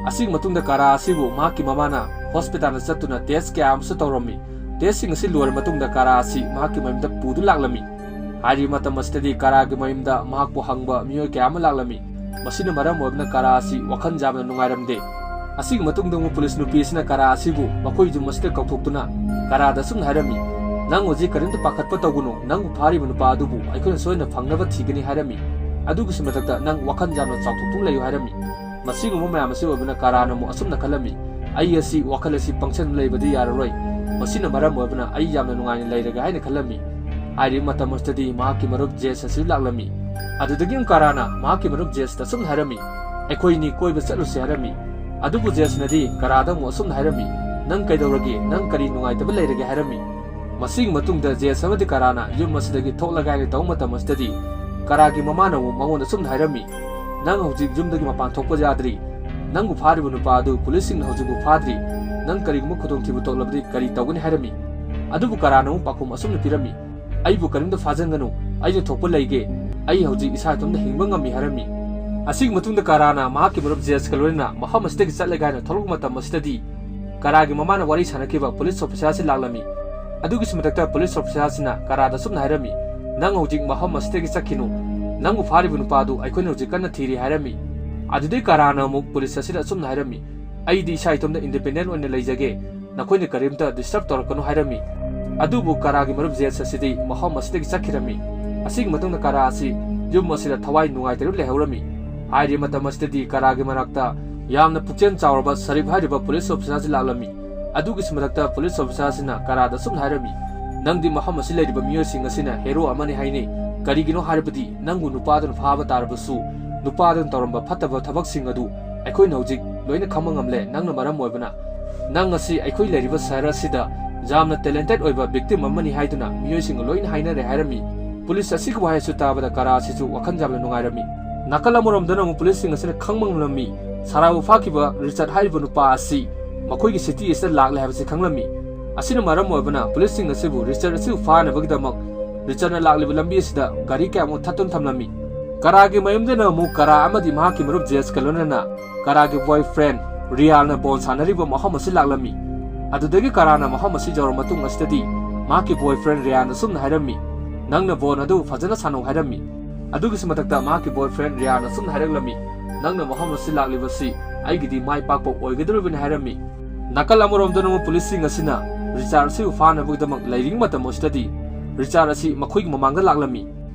ꯑꯁꯤꯒꯤ ꯃꯇꯨꯡꯗ ꯀꯥꯔꯥ ꯑꯁꯤꯕꯨ ꯃꯍꯥꯛꯀꯤ ꯃꯃꯥꯅ ꯍꯣꯁꯄꯤꯇꯥꯜꯗ ꯆꯠꯇꯨꯅ ꯇꯦꯁ ꯀꯌꯥ ꯑꯃꯁꯨ ꯇꯧꯔꯝꯃꯤ꯫ ꯇꯦꯁꯁꯤꯡ ꯑꯁꯤ ꯂꯣꯏꯔ ꯃꯇꯨꯡꯗ ꯀꯥꯔꯥ ꯑꯁꯤ ꯃꯍꯥꯛꯀꯤ ꯃꯌꯨꯝꯗ ꯄꯨꯗꯨ ꯂꯥꯛꯂꯝꯃꯤ꯫ ꯍꯥꯏꯔꯤꯕ ꯃꯇꯝ ꯑꯁꯤꯗꯗꯤ ꯀꯥꯔꯥꯒꯤ ꯃꯌꯨꯝꯗ ꯃꯍꯥꯛꯄꯨ ꯍꯪꯕ ꯃꯤꯑꯣꯏ ꯀꯌꯥ ꯑꯃ ꯂꯥꯛꯂꯝꯃꯤ꯫ ꯃꯁꯤꯅ ꯃꯔꯝ ꯑꯣꯏꯗꯨꯅ ꯀꯥꯔꯥ ꯑꯁꯤ ꯋꯥꯈꯜ ꯌꯥꯝꯅ ꯅꯨꯡꯉꯥꯏꯔꯝꯗꯦ꯫ ꯑꯁꯤꯒꯤ ꯃꯇꯨꯡꯗ ꯑꯃꯨꯛ ꯄꯨꯂꯤꯁ ꯅꯨꯄꯤ ꯑꯁꯤꯅ ꯀꯥꯔꯥ ꯑꯁꯤꯕꯨ ꯃꯈꯣꯏ ꯌꯨꯝ ꯑꯁꯤꯗ ꯀꯧꯊꯣꯛꯇꯨꯅ ꯀꯥꯔꯥꯗ ꯑꯁꯨꯝꯅ ꯍꯥꯏꯔꯝꯃꯤ, "ꯅꯪ ꯍꯧꯖꯤꯛ ꯀꯔꯤꯝꯇ ꯄꯥꯈꯠꯄ ꯇꯧꯒꯅꯨ, ꯅꯪꯕꯨ ꯐꯥꯔꯤꯕ ꯅꯨꯄꯥ ꯑꯗꯨꯕꯨ ꯑꯩꯈꯣꯏꯅ ꯁꯣꯏꯗꯅ ꯐꯪꯅꯕ ꯊꯤꯒꯅꯤ" ꯍꯥꯏꯔꯝꯃꯤ꯫ ꯑꯗꯨꯒꯤꯁꯨ ꯃꯊꯛꯇ, "ꯅꯪ ꯋꯥꯈꯜ ꯌꯥꯝꯅ ꯆꯥꯎꯊꯣꯛꯇꯨꯅ ꯂꯩꯌꯨ" ꯍꯥꯏꯔꯝꯃꯤ꯫ ꯃꯁꯤꯒꯨꯝꯕ ꯃꯌꯥꯝ ꯑꯁꯤ ꯑꯣꯏꯕꯅ ꯀꯥꯔꯥꯅ ꯑꯃꯨꯛ ꯑꯁꯨꯝꯅ ꯈꯜꯂꯝꯃꯤ, "ꯑꯩ ꯑꯁꯤ ꯋꯥꯈꯜ ꯑꯁꯤ ꯄꯪꯁꯟ ꯂꯩꯕꯗꯤ ꯌꯥꯔꯔꯣꯏ, ꯃꯁꯤꯅ ꯃꯔꯝ ꯑꯣꯏꯕꯅ ꯑꯩ ꯌꯥꯝꯅ ꯅꯨꯡꯉꯥꯏꯅ ꯂꯩꯔꯒꯦ" ꯍꯥꯏꯅ ꯈꯜꯂꯝꯃꯤ꯫ ꯍꯥꯏꯔꯤꯕ ꯃꯇꯝ ꯑꯁꯤꯗꯗꯤ ꯃꯍꯥꯛꯀꯤ ꯃꯔꯨꯞ ꯖꯦꯁ ꯑꯁꯤ ꯂꯥꯛꯂꯝꯃꯤ꯫ ꯑꯗꯨꯗꯒꯤ ꯑꯃꯨꯛ ꯀꯥꯔꯥꯅ ꯃꯍꯥꯛꯀꯤ ꯃꯔꯨꯞ ꯖꯦꯁꯇ ꯑꯁꯨꯝꯅ ꯍꯥꯏꯔꯝꯃꯤ, "ꯑꯩꯈꯣꯏꯅꯤ ꯀꯣꯏꯕ ꯆꯠꯂꯨꯁꯤ" ꯍꯥꯏꯔꯝꯃꯤ꯫ ꯑꯗꯨꯕꯨ ꯖꯦꯁꯅꯗꯤ ꯀꯥꯔꯥꯗ ꯑꯃꯨꯛ ꯑꯁꯨꯝꯅ ꯍꯥꯏꯔꯝꯃꯤ, "ꯅꯪ ꯀꯩꯗꯧꯔꯒꯦ? ꯅꯪ ꯀꯔꯤ ꯅꯨꯡꯉꯥꯏꯇꯕ ꯂꯩꯔꯒꯦ?" ꯍꯥꯏꯔꯝꯃꯤ꯫ ꯃꯁꯤꯒꯤ ꯃꯇꯨꯡꯗ ꯖꯦꯁ ꯑꯃꯗꯤ ꯀꯥꯔꯥꯅ ꯌꯨꯝ ꯑꯁꯤꯗꯒꯤ ꯊꯣꯛꯂꯒꯦ ꯍꯥꯏꯅ ꯇꯧꯕ ꯃꯇꯝ ꯑꯁꯤꯗꯗꯤ ꯀꯥꯔꯥꯒꯤ ꯃꯃꯥꯅ ꯑꯃꯨꯛ ꯃꯉꯣꯟꯗ ꯑꯁꯨꯝꯅ ꯍꯥꯏꯔꯝꯃꯤ, "ꯅꯪ ꯍꯧꯖꯤꯛ ꯌꯨꯝꯗꯒꯤ ꯃꯄꯥꯟ ꯊꯣꯛꯄ ꯌꯥꯗ꯭ꯔꯤ꯫ ꯅꯪꯕꯨ ꯐꯥꯔꯤꯕ ꯅꯨꯄꯥ ꯑꯗꯨ ꯄꯨꯂꯤꯁꯁꯤꯡꯅ ꯍꯧꯖꯤꯛꯐꯥꯎ ꯐꯥꯗ꯭ꯔꯤ꯫ ꯅꯪ ꯀꯔꯤꯒꯨꯝꯕ ꯈꯨꯗꯣꯡꯊꯤꯕ ꯊꯣꯛꯂꯕꯗꯤ ꯀꯔꯤ ꯇꯧꯒꯅꯤ?" ꯍꯥꯏꯔꯝꯃꯤ꯫ ꯑꯗꯨꯕꯨ ꯀꯥꯔꯥꯅ ꯑꯃꯨꯛ ꯄꯥꯎꯈꯨꯝ ꯑꯁꯨꯝꯅ ꯄꯤꯔꯝꯃꯤ, "ꯑꯩꯕꯨ ꯀꯔꯤꯝꯇ ꯐꯥꯖꯟꯒꯅꯨ, ꯑꯩꯅ ꯊꯣꯛꯄ ꯂꯩꯒꯦ, ꯑꯩ ꯍꯧꯖꯤꯛ ꯏꯁꯥ ꯏꯇꯣꯝꯇ ꯍꯤꯡꯕ ꯉꯝꯃꯤ" ꯍꯥꯏꯔꯝꯃꯤ꯫ ꯑꯁꯤꯒꯤ ꯃꯇꯨꯡꯗ ꯀꯥꯔꯥꯅ ꯃꯍꯥꯛꯀꯤ ꯃꯔꯨꯞ ꯖꯦꯁꯀ ꯂꯣꯏꯅꯅ ꯃꯐꯝ ꯑꯁꯤꯗꯒꯤ ꯆꯠꯂꯒꯦ ꯍꯥꯏꯅ ꯊꯣꯛꯂꯛꯄ ꯃꯇꯝ ꯑꯁꯤꯗꯗꯤ ꯀꯥꯔꯥꯒꯤ ꯃꯃꯥꯅ ꯋꯥꯔꯤ ꯁꯥꯟꯅꯈꯤꯕ ꯄꯨꯂꯤꯁ ꯑꯣꯐꯤꯁꯥꯔ ꯑꯁꯤ ꯂꯥꯛꯂꯝꯃꯤ꯫ ꯑꯗꯨꯒꯤꯁꯨ ꯃꯊꯛꯇ ꯄꯨꯂꯤꯁ ꯑꯣꯐꯤꯁꯥꯔ ꯑꯁꯤꯅ ꯀꯥꯔꯥꯗ ꯑꯁꯨꯝꯅ ꯍꯥꯏꯔꯝꯃꯤ, "ꯅꯪ ꯍꯧꯖꯤꯛ ꯃꯐꯝ ꯑꯁꯤꯗꯒꯤ ꯆꯠꯈꯤꯅꯨ, ꯅꯪꯕꯨ ꯐꯥꯔꯤꯕ ꯅꯨꯄꯥ ꯑꯗꯨ ꯑꯩꯈꯣꯏꯅ ꯍꯧꯖꯤꯛ ꯀꯟꯅ ꯊꯤꯔꯤ" ꯍꯥꯏꯔꯝꯃꯤ꯫ ꯑꯗꯨꯗꯩ ꯀꯥꯔꯥꯅ ꯑꯃꯨꯛ ꯄꯨꯂꯤꯁ ꯑꯁꯤꯗ ꯑꯁꯨꯝꯅ ꯍꯥꯏꯔꯝꯃꯤ, "ꯑꯩꯗꯤ ꯏꯁꯥ ꯏꯇꯣꯝꯇ ꯏꯟꯗꯤꯄꯦꯟꯗꯦꯟ ꯑꯣꯏꯅ ꯂꯩꯖꯒꯦ, ꯅꯈꯣꯏꯅ ꯀꯔꯤꯝꯇ ꯗꯤꯁꯇꯔꯕ ꯇꯧꯔꯛꯀꯅꯨ" ꯍꯥꯏꯔꯝꯃꯤ꯫ ꯑꯗꯨꯕꯨ ꯀꯥꯔꯥꯒꯤ ꯃꯔꯨꯞ ꯖꯦꯁ ꯑꯁꯤꯗꯤ ꯃꯐꯝ ꯑꯁꯤꯗꯒꯤ ꯆꯠꯈꯤꯔꯝꯃꯤ꯫ ꯑꯁꯤꯒꯤ ꯃꯇꯨꯡꯗ ꯀꯥꯔꯥ ꯑꯁꯤ ꯌꯨꯝ ꯑꯁꯤꯗ ꯊꯋꯥꯏ ꯅꯨꯡꯉꯥꯏꯇꯗꯨꯅ ꯂꯩꯍꯧꯔꯝꯃꯤ꯫ ꯍꯥꯏꯔꯤꯕ ꯃꯇꯝ ꯑꯁꯤꯗꯗꯤ ꯀꯥꯔꯥꯒꯤ ꯃꯅꯥꯛꯇ ꯌꯥꯝꯅ ꯄꯨꯛꯆꯦꯜ ꯆꯥꯎꯔꯕ ꯁꯔꯤꯐ ꯍꯥꯏꯔꯤꯕ ꯄꯨꯂꯤꯁ ꯑꯣꯐꯤꯁꯥꯔ ꯑꯁꯤ ꯂꯥꯛꯂꯝꯃꯤ꯫ ꯑꯗꯨꯒꯤꯁꯨ ꯃꯊꯛꯇ ꯄꯨꯂꯤꯁ ꯑꯣꯐꯤꯁꯥꯔ ꯑꯁꯤꯅ ꯀꯥꯔꯥꯗ ꯑꯁꯨꯝꯅ ꯍꯥꯏꯔꯝꯃꯤ, "ꯅꯪꯗꯤ ꯃꯐꯝ ꯑꯁꯤ ꯂꯩꯔꯤꯕ ꯃꯤꯑꯣꯏꯁꯤꯡ ꯑꯁꯤꯅ ꯍꯦꯔꯣ ꯑꯃꯅꯤ ꯍꯥꯏꯅꯩ꯫ ꯀꯔꯤꯒꯤꯅꯣ ꯍꯥꯏꯔꯕꯗꯤ ꯅꯪꯕꯨ ꯅꯨꯄꯥꯗꯨꯅ ꯐꯥꯕ ꯇꯥꯔꯕꯁꯨ ꯅꯨꯄꯥꯗꯨꯅ ꯇꯧꯔꯝꯕ ꯐꯠꯇꯕ ꯊꯕꯛꯁꯤꯡ ꯑꯗꯨ ꯑꯩꯈꯣꯏꯅ ꯍꯧꯖꯤꯛ ꯂꯣꯏꯅ ꯈꯪꯕ ꯉꯝꯂꯦ꯫ ꯅꯪꯅ ꯃꯔꯝ ꯑꯣꯏꯕꯅ "ꯅꯪ ꯑꯁꯤ ꯑꯩꯈꯣꯏ ꯂꯩꯔꯤꯕ ꯁꯍꯔ ꯑꯁꯤꯗ ꯌꯥꯝꯅ talented ꯑꯣꯏꯕ victim ꯑꯃꯅꯤ" ꯍꯥꯏꯗꯨꯅ ꯃꯤꯑꯣꯏꯁꯤꯡꯒ ꯂꯣꯏꯅ ꯍꯥꯏꯅꯔꯦ ꯍꯥꯏꯔꯝꯃꯤ꯫ ꯄꯨꯂꯤꯁ ꯑꯁꯤꯒꯤ ꯋꯥꯍꯩ ꯑꯁꯤ ꯇꯥꯕꯗ ꯀꯥꯔꯥ ꯑꯁꯤꯁꯨ ꯋꯥꯈꯜ ꯌꯥꯝꯅ ꯅꯨꯡꯉꯥꯏꯔꯝꯃꯤ꯫ ꯅꯥꯀꯜ ꯑꯃꯔꯣꯝꯗꯅ ꯑꯃꯨꯛ ꯄꯨꯂꯤꯁꯁꯤꯡ ꯑꯁꯤꯅ ꯈꯪꯕ ꯉꯝꯂꯝꯃꯤ, ꯁꯥꯔꯥꯕꯨ ꯐꯥꯈꯤꯕ ꯔꯤꯆꯥꯔꯗ ꯍꯥꯏꯔꯤꯕ ꯅꯨꯄꯥ ꯑꯁꯤ ꯃꯈꯣꯏꯒꯤ city ꯑꯁꯤꯗ ꯂꯥꯛꯂꯦ ꯍꯥꯏꯕꯁꯤ ꯈꯪꯂꯝꯃꯤ꯫ ꯑꯁꯤꯅ ꯃꯔꯝ ꯑꯣꯏꯕꯅ ꯄꯨꯂꯤꯁꯁꯤꯡ ꯑꯁꯤꯕꯨ ꯔꯤꯆꯥꯔꯗ ꯑꯁꯤꯕꯨ ꯐꯥꯅꯕꯒꯤꯗꯃꯛ ꯔꯤꯆꯥꯔꯗꯅ ꯂꯥꯛꯂꯤꯕ ꯂꯝꯕꯤ ꯑꯁꯤꯗ ꯒꯥꯔꯤ ꯀꯌꯥꯃꯨꯛ ꯊꯠꯇꯨꯅ ꯊꯝꯂꯝꯃꯤ꯫ ꯀꯥꯔꯥꯒꯤ ꯃꯌꯨꯝꯗꯅ ꯑꯃꯨꯛ ꯀꯥꯔꯥ ꯑꯃꯗꯤ ꯃꯍꯥꯛꯀꯤ ꯃꯔꯨꯞ ꯖꯦꯁꯀ ꯂꯣꯏꯅꯅ ꯀꯥꯔꯥꯒꯤ boyfriend ꯔꯤꯌꯥꯜꯅ ꯕꯣꯜ ꯁꯥꯟꯅꯔꯤꯕ ꯃꯐꯝ ꯑꯁꯤ ꯂꯥꯛꯂꯝꯃꯤ꯫ ꯑꯗꯨꯗꯒꯤ ꯀꯥꯔꯥꯅ ꯃꯐꯝ ꯑꯁꯤ ꯌꯧꯔꯕ ꯃꯇꯨꯡ ꯑꯁꯤꯗꯗꯤ ꯃꯍꯥꯛꯀꯤ boyfriend ꯔꯤꯌꯥꯜꯅ ꯑꯁꯨꯝꯅ ꯍꯥꯏꯔꯝꯃꯤ, "ꯅꯪꯅ ꯕꯣꯜ ꯑꯗꯨ ꯐꯖꯅ ꯁꯥꯟꯅꯧ" ꯍꯥꯏꯔꯝꯃꯤ꯫ ꯑꯗꯨꯒꯤꯁꯨ ꯃꯊꯛꯇ ꯃꯍꯥꯛꯀꯤ boyfriend ꯔꯤꯌꯥꯜꯅ ꯑꯁꯨꯝꯅ ꯍꯥꯏꯔꯛꯂꯝꯃꯤ, "ꯅꯪꯅ ꯃꯐꯝ ꯑꯁꯤ ꯂꯥꯛꯂꯤꯕꯁꯤ ꯑꯩꯒꯤꯗꯤ ꯃꯥꯏ ꯄꯥꯛꯄ ꯑꯣꯏꯒꯗꯧꯔꯤꯕꯅꯤ" ꯍꯥꯏꯔꯝꯃꯤ꯫ ꯅꯥꯀꯜ ꯑꯃꯔꯣꯝꯗꯅ ꯑꯃꯨꯛ ꯄꯨꯂꯤꯁꯁꯤꯡ ꯑꯁꯤꯅ ꯔꯤꯆꯥꯔꯗ ꯑꯁꯤꯕꯨ ꯐꯥꯅꯕꯒꯤꯗꯃꯛ ꯂꯩꯔꯤꯉꯩ ꯃꯇꯝ ꯑꯁꯤꯗꯗꯤ ꯔꯤꯆꯥꯔꯗ ꯑꯁꯤ ꯃꯈꯣꯏꯒꯤ ꯃꯃꯥꯡꯗ ꯂꯥꯛꯂꯝꯃꯤ꯫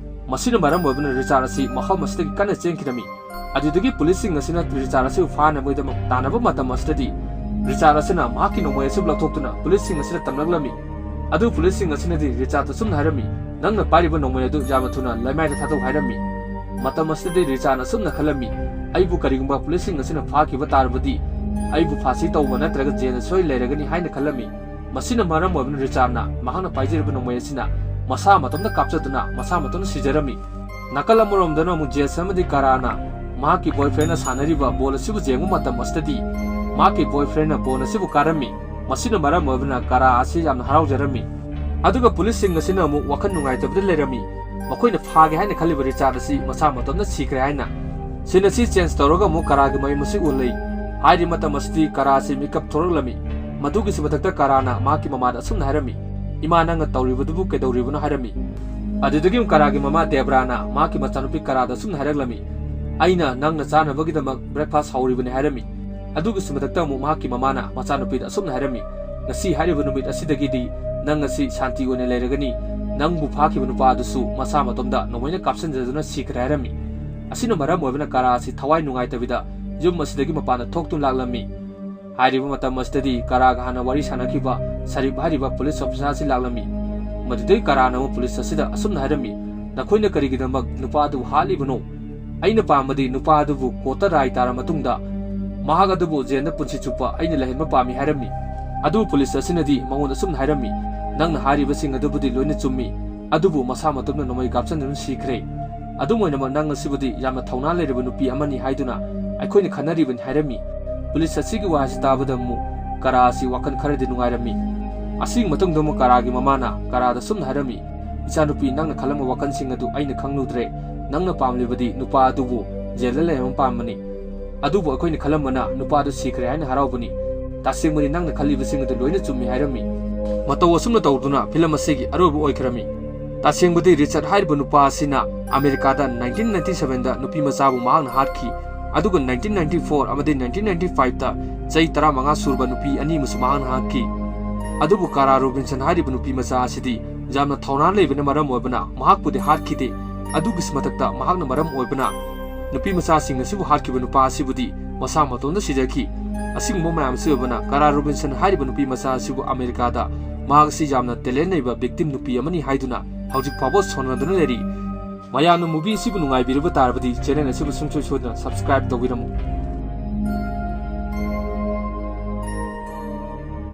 ꯃꯁꯤꯅ ꯃꯔꯝ ꯑꯣꯏꯗꯨꯅ ꯔꯤꯆꯥꯔꯗ ꯑꯁꯤ ꯃꯐꯝ ꯑꯁꯤꯗꯒꯤ ꯀꯟꯅ ꯆꯦꯟꯈꯤꯔꯝꯃꯤ꯫ ꯑꯗꯨꯗꯒꯤ ꯄꯨꯂꯤꯁꯁꯤꯡ ꯑꯁꯤꯅ ꯔꯤꯆꯥꯔꯗ ꯑꯁꯤꯕꯨ ꯐꯥꯅꯕꯒꯤꯗꯃꯛ ꯇꯥꯟꯅꯕ ꯃꯇꯝ ꯑꯁꯤꯗꯗꯤ ꯔꯤꯆꯥꯔꯗ ꯑꯁꯤꯅ ꯃꯍꯥꯛꯀꯤ ꯅꯣꯡꯃꯩ ꯑꯁꯤꯕꯨ ꯂꯧꯊꯣꯛꯇꯨꯅ ꯄꯨꯂꯤꯁꯁꯤꯡ ꯑꯁꯤꯗ ꯇꯝꯂꯛꯂꯝꯃꯤ꯫ ꯑꯗꯨ ꯄꯨꯂꯤꯁꯁꯤꯡ ꯑꯁꯤꯅꯗꯤ ꯔꯤꯆꯥꯔꯗ ꯑꯁꯨꯝꯅ ꯍꯥꯏꯔꯝꯃꯤ, "ꯅꯪꯅ ꯄꯥꯏꯔꯤꯕ ꯅꯣꯡꯃꯩ ꯑꯗꯨ ꯌꯥꯝꯅ ꯊꯨꯅ ꯂꯩꯃꯥꯏꯗ ꯊꯥꯗꯧ" ꯍꯥꯏꯔꯝꯃꯤ꯫ ꯃꯇꯝ ꯑꯁꯤꯗꯗꯤ ꯔꯤꯆꯥꯔꯗꯅ ꯑꯁꯨꯝꯅ ꯈꯜꯂꯝꯃꯤ, "ꯑꯩꯕꯨ ꯀꯔꯤꯒꯨꯝꯕ ꯄꯨꯂꯤꯁꯁꯤꯡ ꯑꯁꯤꯅ ꯐꯥꯈꯤꯕ ꯇꯥꯔꯕꯗꯤ ꯑꯩꯕꯨ ꯐꯥꯁꯤ ꯇꯧꯕ ꯅꯠꯇ꯭ꯔꯒ ꯖꯦꯜꯗ ꯁꯣꯏ ꯂꯩꯔꯒꯅꯤ" ꯍꯥꯏꯅ ꯈꯜꯂꯝꯃꯤ꯫ ꯃꯁꯤꯅ ꯃꯔꯝ ꯑꯣꯏꯗꯨꯅ ꯔꯤꯆꯥꯔꯗꯅ ꯃꯍꯥꯛꯅ ꯄꯥꯏꯖꯔꯤꯕ ꯅꯣꯡꯃꯩ ꯑꯁꯤꯅ ꯃꯁꯥ ꯃꯇꯣꯝꯇ ꯀꯥꯞꯆꯗꯨꯅ ꯃꯁꯥ ꯃꯇꯣꯝꯇ ꯁꯤꯖꯔꯝꯃꯤ꯫ ꯅꯥꯀꯜ ꯑꯃꯔꯣꯝꯗꯅ ꯑꯃꯨꯛ ꯖꯦꯁ ꯑꯃꯗꯤ ꯀꯥꯔꯥꯅ ꯃꯍꯥꯛꯀꯤ boyfriendꯅ ꯁꯥꯟꯅꯔꯤꯕ ꯕꯣꯜ ꯑꯁꯤꯕꯨ ꯌꯦꯡꯕ ꯃꯇꯝ ꯑꯁꯤꯗꯗꯤ ꯃꯍꯥꯛꯀꯤ boyfriendꯅ ꯕꯣꯜ ꯑꯁꯤꯕꯨ ꯀꯥꯔꯝꯃꯤ꯫ ꯃꯁꯤꯅ ꯃꯔꯝ ꯑꯣꯏꯗꯨꯅ ꯀꯥꯔꯥ ꯑꯁꯤ ꯌꯥꯝꯅ ꯍꯔꯥꯎꯖꯔꯝꯃꯤ꯫ ꯑꯗꯨꯒ ꯄꯨꯂꯤꯁꯁꯤꯡ ꯑꯁꯤꯅ ꯑꯃꯨꯛ ꯋꯥꯈꯜ ꯅꯨꯡꯉꯥꯏꯇꯕꯗ ꯂꯩꯔꯝꯃꯤ, ꯃꯈꯣꯏꯅ ꯐꯥꯒꯦ ꯍꯥꯏꯅ ꯈꯜꯂꯤꯕ ꯔꯤꯆꯥꯔꯗ ꯑꯁꯤ ꯃꯁꯥ ꯃꯇꯣꯝꯇ ꯁꯤꯈ꯭ꯔꯦ ꯍꯥꯏꯅ꯫ Scene ꯑꯁꯤ change ꯇꯧꯔꯒ ꯑꯃꯨꯛ ꯀꯥꯔꯥꯒꯤ ꯃꯌꯨꯝ ꯑꯁꯤ ꯎꯍꯜꯂꯤ꯫ ꯍꯥꯏꯔꯤꯕ ꯃꯇꯝ ꯑꯁꯤꯗꯤ ꯀꯥꯔꯥ ꯑꯁꯤ ꯃꯤꯀꯞ ꯊꯣꯔꯛꯂꯝꯃꯤ꯫ ꯃꯗꯨꯒꯤꯁꯨ ꯃꯊꯛꯇ ꯀꯥꯔꯥꯅ ꯃꯍꯥꯛꯀꯤ ꯃꯃꯥꯗ ꯑꯁꯨꯝꯅ ꯍꯥꯏꯔꯝꯃꯤ, "ꯏꯃꯥ, ꯅꯪꯅ ꯇꯧꯔꯤꯕꯗꯨꯕꯨ ꯀꯩꯗꯧꯔꯤꯕꯅꯣ?" ꯍꯥꯏꯔꯝꯃꯤ꯫ ꯑꯗꯨꯗꯒꯤ ꯑꯃꯨꯛ ꯀꯥꯔꯥꯒꯤ ꯃꯃꯥ ꯗꯦꯕ꯭ꯔꯥꯅ ꯃꯍꯥꯛꯀꯤ ꯃꯆꯥꯅꯨꯄꯤ ꯀꯥꯔꯥꯗ ꯑꯁꯨꯝꯅ ꯍꯥꯏꯔꯛꯂꯝꯃꯤ, "ꯑꯩꯅ ꯅꯪꯅ ꯆꯥꯅꯕꯒꯤꯗꯃꯛ breakfast ꯍꯧꯔꯤꯕꯅꯤ" ꯍꯥꯏꯔꯝꯃꯤ꯫ ꯑꯗꯨꯒꯤꯁꯨ ꯃꯊꯛꯇ ꯑꯃꯨꯛ ꯃꯍꯥꯛꯀꯤ ꯃꯃꯥꯅ ꯃꯆꯥꯅꯨꯄꯤꯗ ꯑꯁꯨꯝꯅ ꯍꯥꯏꯔꯝꯃꯤ, "ꯉꯁꯤ ꯍꯥꯏꯔꯤꯕ ꯅꯨꯃꯤꯠ ꯑꯁꯤꯗꯒꯤꯗꯤ ꯅꯪ ꯑꯁꯤ ꯁꯥꯟꯇꯤ ꯑꯣꯏꯅ ꯂꯩꯔꯒꯅꯤ꯫ ꯅꯪꯕꯨ ꯐꯥꯈꯤꯕ ꯅꯨꯄꯥ ꯑꯗꯨꯁꯨ ꯃꯁꯥ ꯃꯇꯣꯝꯗ ꯅꯣꯡꯃꯩꯅ ꯀꯥꯞꯁꯤꯟꯖꯗꯨꯅ ꯁꯤꯈ꯭ꯔꯦ" ꯍꯥꯏꯔꯝꯃꯤ꯫ ꯑꯁꯤꯅ ꯃꯔꯝ ꯑꯣꯏꯕꯅ ꯀꯥꯔꯥ ꯑꯁꯤ ꯊꯋꯥꯏ ꯅꯨꯡꯉꯥꯏꯇꯕꯤꯗ ꯌꯨꯝ ꯑꯁꯤꯗꯒꯤ ꯃꯄꯥꯟꯗ ꯊꯣꯛꯇꯨꯅ ꯂꯥꯛꯂꯝꯃꯤ꯫ ꯍꯥꯏꯔꯤꯕ ꯃꯇꯝ ꯑꯁꯤꯗꯗꯤ ꯀꯥꯔꯥꯒ ꯍꯥꯟꯅ ꯋꯥꯔꯤ ꯁꯥꯅꯈꯤꯕ ꯁꯔꯤꯞ ꯍꯥꯏꯔꯤꯕ ꯄꯨꯂꯤꯁ ꯑꯣꯐꯤꯁꯥꯔ ꯑꯁꯤ ꯂꯥꯛꯂꯝꯃꯤ꯫ ꯃꯗꯨꯗꯒꯤ ꯀꯥꯔꯥꯅ ꯑꯃꯨꯛ ꯄꯨꯂꯤꯁ ꯑꯁꯤꯗ ꯑꯁꯨꯝꯅ ꯍꯥꯏꯔꯝꯃꯤ, "ꯅꯈꯣꯏꯅ ꯀꯔꯤꯒꯤꯗꯃꯛ ꯅꯨꯄꯥ ꯑꯗꯨꯕꯨ ꯍꯥꯠꯂꯤꯕꯅꯣ? ꯑꯩꯅ ꯄꯥꯝꯕꯗꯤ ꯅꯨꯄꯥ ꯑꯗꯨꯕꯨ ꯀꯣꯔꯠꯇ ꯔꯥꯏ ꯇꯥꯔ ꯃꯇꯨꯡꯗ ꯃꯍꯥꯛ ꯑꯗꯨꯕꯨ ꯖꯦꯜꯗ ꯄꯨꯟꯁꯤ ꯆꯨꯞꯄ ꯑꯩꯅ ꯂꯩꯍꯟꯕ ꯄꯥꯝꯃꯤ ꯍꯥꯏꯔꯝꯃꯤ꯫ ꯑꯗꯨꯕꯨ ꯄꯨꯂꯤꯁ ꯑꯁꯤꯅꯗꯤ ꯃꯉꯣꯟꯗ ꯑꯁꯨꯝꯅ ꯍꯥꯏꯔꯝꯃꯤ, "ꯅꯪꯅ ꯍꯥꯏꯔꯤꯕꯁꯤꯡ ꯑꯗꯨꯕꯨꯗꯤ ꯂꯣꯏꯅ ꯆꯨꯝꯃꯤ, ꯑꯗꯨꯕꯨ ꯃꯁꯥ ꯃꯇꯣꯝꯇ ꯅꯣꯡꯃꯩ ꯀꯥꯞꯁꯤꯟꯗꯨꯅ ꯁꯤꯈ꯭ꯔꯦ꯫ ꯑꯗꯨꯝ ꯑꯣꯏꯅꯃꯛ ꯅꯪ ꯑꯁꯤꯕꯨꯗꯤ ꯌꯥꯝꯅ ꯊꯧꯅꯥ ꯂꯩꯔꯕ ꯅꯨꯄꯤ ꯑꯃꯅꯤ ꯍꯥꯏꯗꯨꯅ ꯑꯩꯈꯣꯏꯅ ꯈꯟꯅꯔꯤꯕꯅꯤ" ꯍꯥꯏꯔꯝꯃꯤ꯫ ꯄꯨꯂꯤꯁ ꯑꯁꯤꯒꯤ ꯋꯥꯍꯩꯁꯤ ꯇꯥꯕꯗ ꯑꯃꯨꯛ ꯀꯥꯔꯥ ꯑꯁꯤ ꯋꯥꯈꯜ ꯈꯔꯗꯤ ꯅꯨꯡꯉꯥꯏꯔꯝꯃꯤ꯫ ꯑꯁꯤꯒꯤ ꯃꯇꯨꯡꯗ ꯑꯃꯨꯛ ꯀꯥꯔꯥꯒꯤ ꯃꯃꯥꯅ ꯀꯥꯔꯥꯗ ꯁꯨꯝꯅ ꯍꯥꯏꯔꯝꯃꯤ, "ꯏꯆꯥꯅꯨꯄꯤ, ꯅꯪꯅ ꯈꯜꯂꯝꯕ ꯋꯥꯈꯜꯁꯤꯡ ꯑꯗꯨ ꯑꯩꯅ ꯈꯪꯂꯨꯗ꯭ꯔꯦ꯫ ꯅꯪꯅ ꯄꯥꯝꯂꯤꯕꯗꯤ ꯅꯨꯄꯥ ꯑꯗꯨꯕꯨ ꯖꯦꯜꯗ ꯂꯩꯍꯟꯕ ꯄꯥꯝꯕꯅꯤ꯫ ꯑꯗꯨꯕꯨ ꯑꯩꯈꯣꯏꯅ ꯈꯜꯂꯝꯕꯅ ꯅꯨꯄꯥ ꯑꯗꯨ ꯁꯤꯈ꯭ꯔꯦ ꯍꯥꯏꯅ ꯍꯔꯥꯎꯕꯅꯤ꯫ ꯇꯁꯦꯡꯕꯗꯤ ꯅꯪꯅ ꯈꯜꯂꯤꯕꯁꯤꯡ ꯑꯗꯨ ꯂꯣꯏꯅ ꯆꯨꯝꯃꯤ" ꯍꯥꯏꯔꯝꯃꯤ꯫ ꯃꯇꯧ ꯑꯁꯨꯝꯅ ꯇꯧꯗꯨꯅ ꯐꯤꯂꯝ ꯑꯁꯤꯒꯤ ꯑꯔꯣꯏꯕ ꯑꯣꯏꯈ꯭ꯔꯝꯃꯤ꯫ ꯇꯁꯦꯡꯕꯗꯤ ꯔꯤꯆꯥꯔꯗ ꯍꯥꯏꯔꯤꯕ ꯅꯨꯄꯥ ꯑꯁꯤꯅ ꯑꯃꯦꯔꯤꯀꯥꯗ ꯅꯥꯏꯟꯇꯤꯟ ꯅꯥꯏꯟꯇꯤ ꯁꯚꯦꯟꯗ ꯅꯨꯄꯤ ꯃꯆꯥꯕꯨ ꯃꯍꯥꯛꯅ ꯍꯥꯠꯈꯤ, ꯑꯗꯨꯒ ꯅꯥꯏꯟꯇꯤꯟ ꯅꯥꯏꯟꯇꯤ ꯐꯣꯔ ꯑꯃꯗꯤ ꯅꯥꯏꯟꯇꯤꯟ ꯅꯥꯏꯟꯇꯤ ꯐꯥꯏꯚꯇ ꯆꯍꯤ ꯇꯔꯥꯃꯉꯥ ꯁꯨꯔꯕ ꯅꯨꯄꯤ ꯑꯅꯤ ꯑꯃꯁꯨ ꯃꯍꯥꯛꯅ ꯍꯥꯠꯈꯤ꯫ ꯑꯗꯨꯕꯨ ꯀꯥꯔꯥ ꯔꯣꯕꯤꯟꯁꯟ ꯍꯥꯏꯔꯤꯕ ꯅꯨꯄꯤ ꯃꯆꯥ ꯑꯁꯤꯗꯤ ꯌꯥꯝꯅ ꯊꯧꯅꯥ ꯂꯩꯕꯅ ꯃꯔꯝ ꯑꯣꯏꯕꯅ ꯃꯍꯥꯛꯄꯨꯗꯤ ꯍꯥꯠꯈꯤꯗꯦ꯫ ꯑꯗꯨꯒꯤꯁꯨ ꯃꯊꯛꯇ ꯃꯍꯥꯛꯅ ꯃꯔꯝ ꯑꯣꯏꯕꯅ ꯅꯨꯄꯤ ꯃꯆꯥꯁꯤꯡ ꯑꯁꯤꯕꯨ ꯍꯥꯠꯈꯤꯕ ꯅꯨꯄꯥ ꯑꯁꯤꯕꯨꯗꯤ ꯃꯁꯥ ꯃꯇꯣꯝꯇ ꯁꯤꯖꯈꯤ꯫ ꯑꯁꯤꯒꯨꯝꯕ ꯃꯌꯥꯝ ꯑꯁꯤ ꯑꯣꯏꯕꯅ ꯀꯥꯔꯥ ꯔꯣꯕꯤꯟꯁꯟ ꯍꯥꯏꯔꯤꯕ ꯅꯨꯄꯤ ꯃꯆꯥ ꯑꯁꯤꯕꯨ ꯑꯃꯦꯔꯤꯀꯥꯗ ꯃꯍꯥꯛ ꯑꯁꯤ ꯌꯥꯝꯅ ꯇꯦꯂꯦꯟ ꯂꯩꯕ ꯚꯤꯛꯇꯤꯝ ꯅꯨꯄꯤ ꯑꯃꯅꯤ ꯍꯥꯏꯗꯨꯅ ꯍꯧꯖꯤꯛ ꯐꯥꯎꯕ ꯁꯣꯟꯅꯗꯨꯅ ꯂꯩꯔꯤ꯫ ꯃꯌꯥꯝꯅ ꯃꯨꯚꯤ ꯑꯁꯤꯕꯨ ꯅꯨꯡꯉꯥꯏꯕꯤꯔꯕ ꯇꯥꯔꯕꯗꯤ ꯆꯦꯅꯦꯜ ꯑꯁꯤꯕꯨ ꯁꯨꯡꯁꯣꯏ ꯁꯣꯏꯗꯅ ꯁꯕꯁꯀ꯭ꯔꯥꯏꯕ ꯇꯧꯕꯤꯔꯝꯃꯨ꯫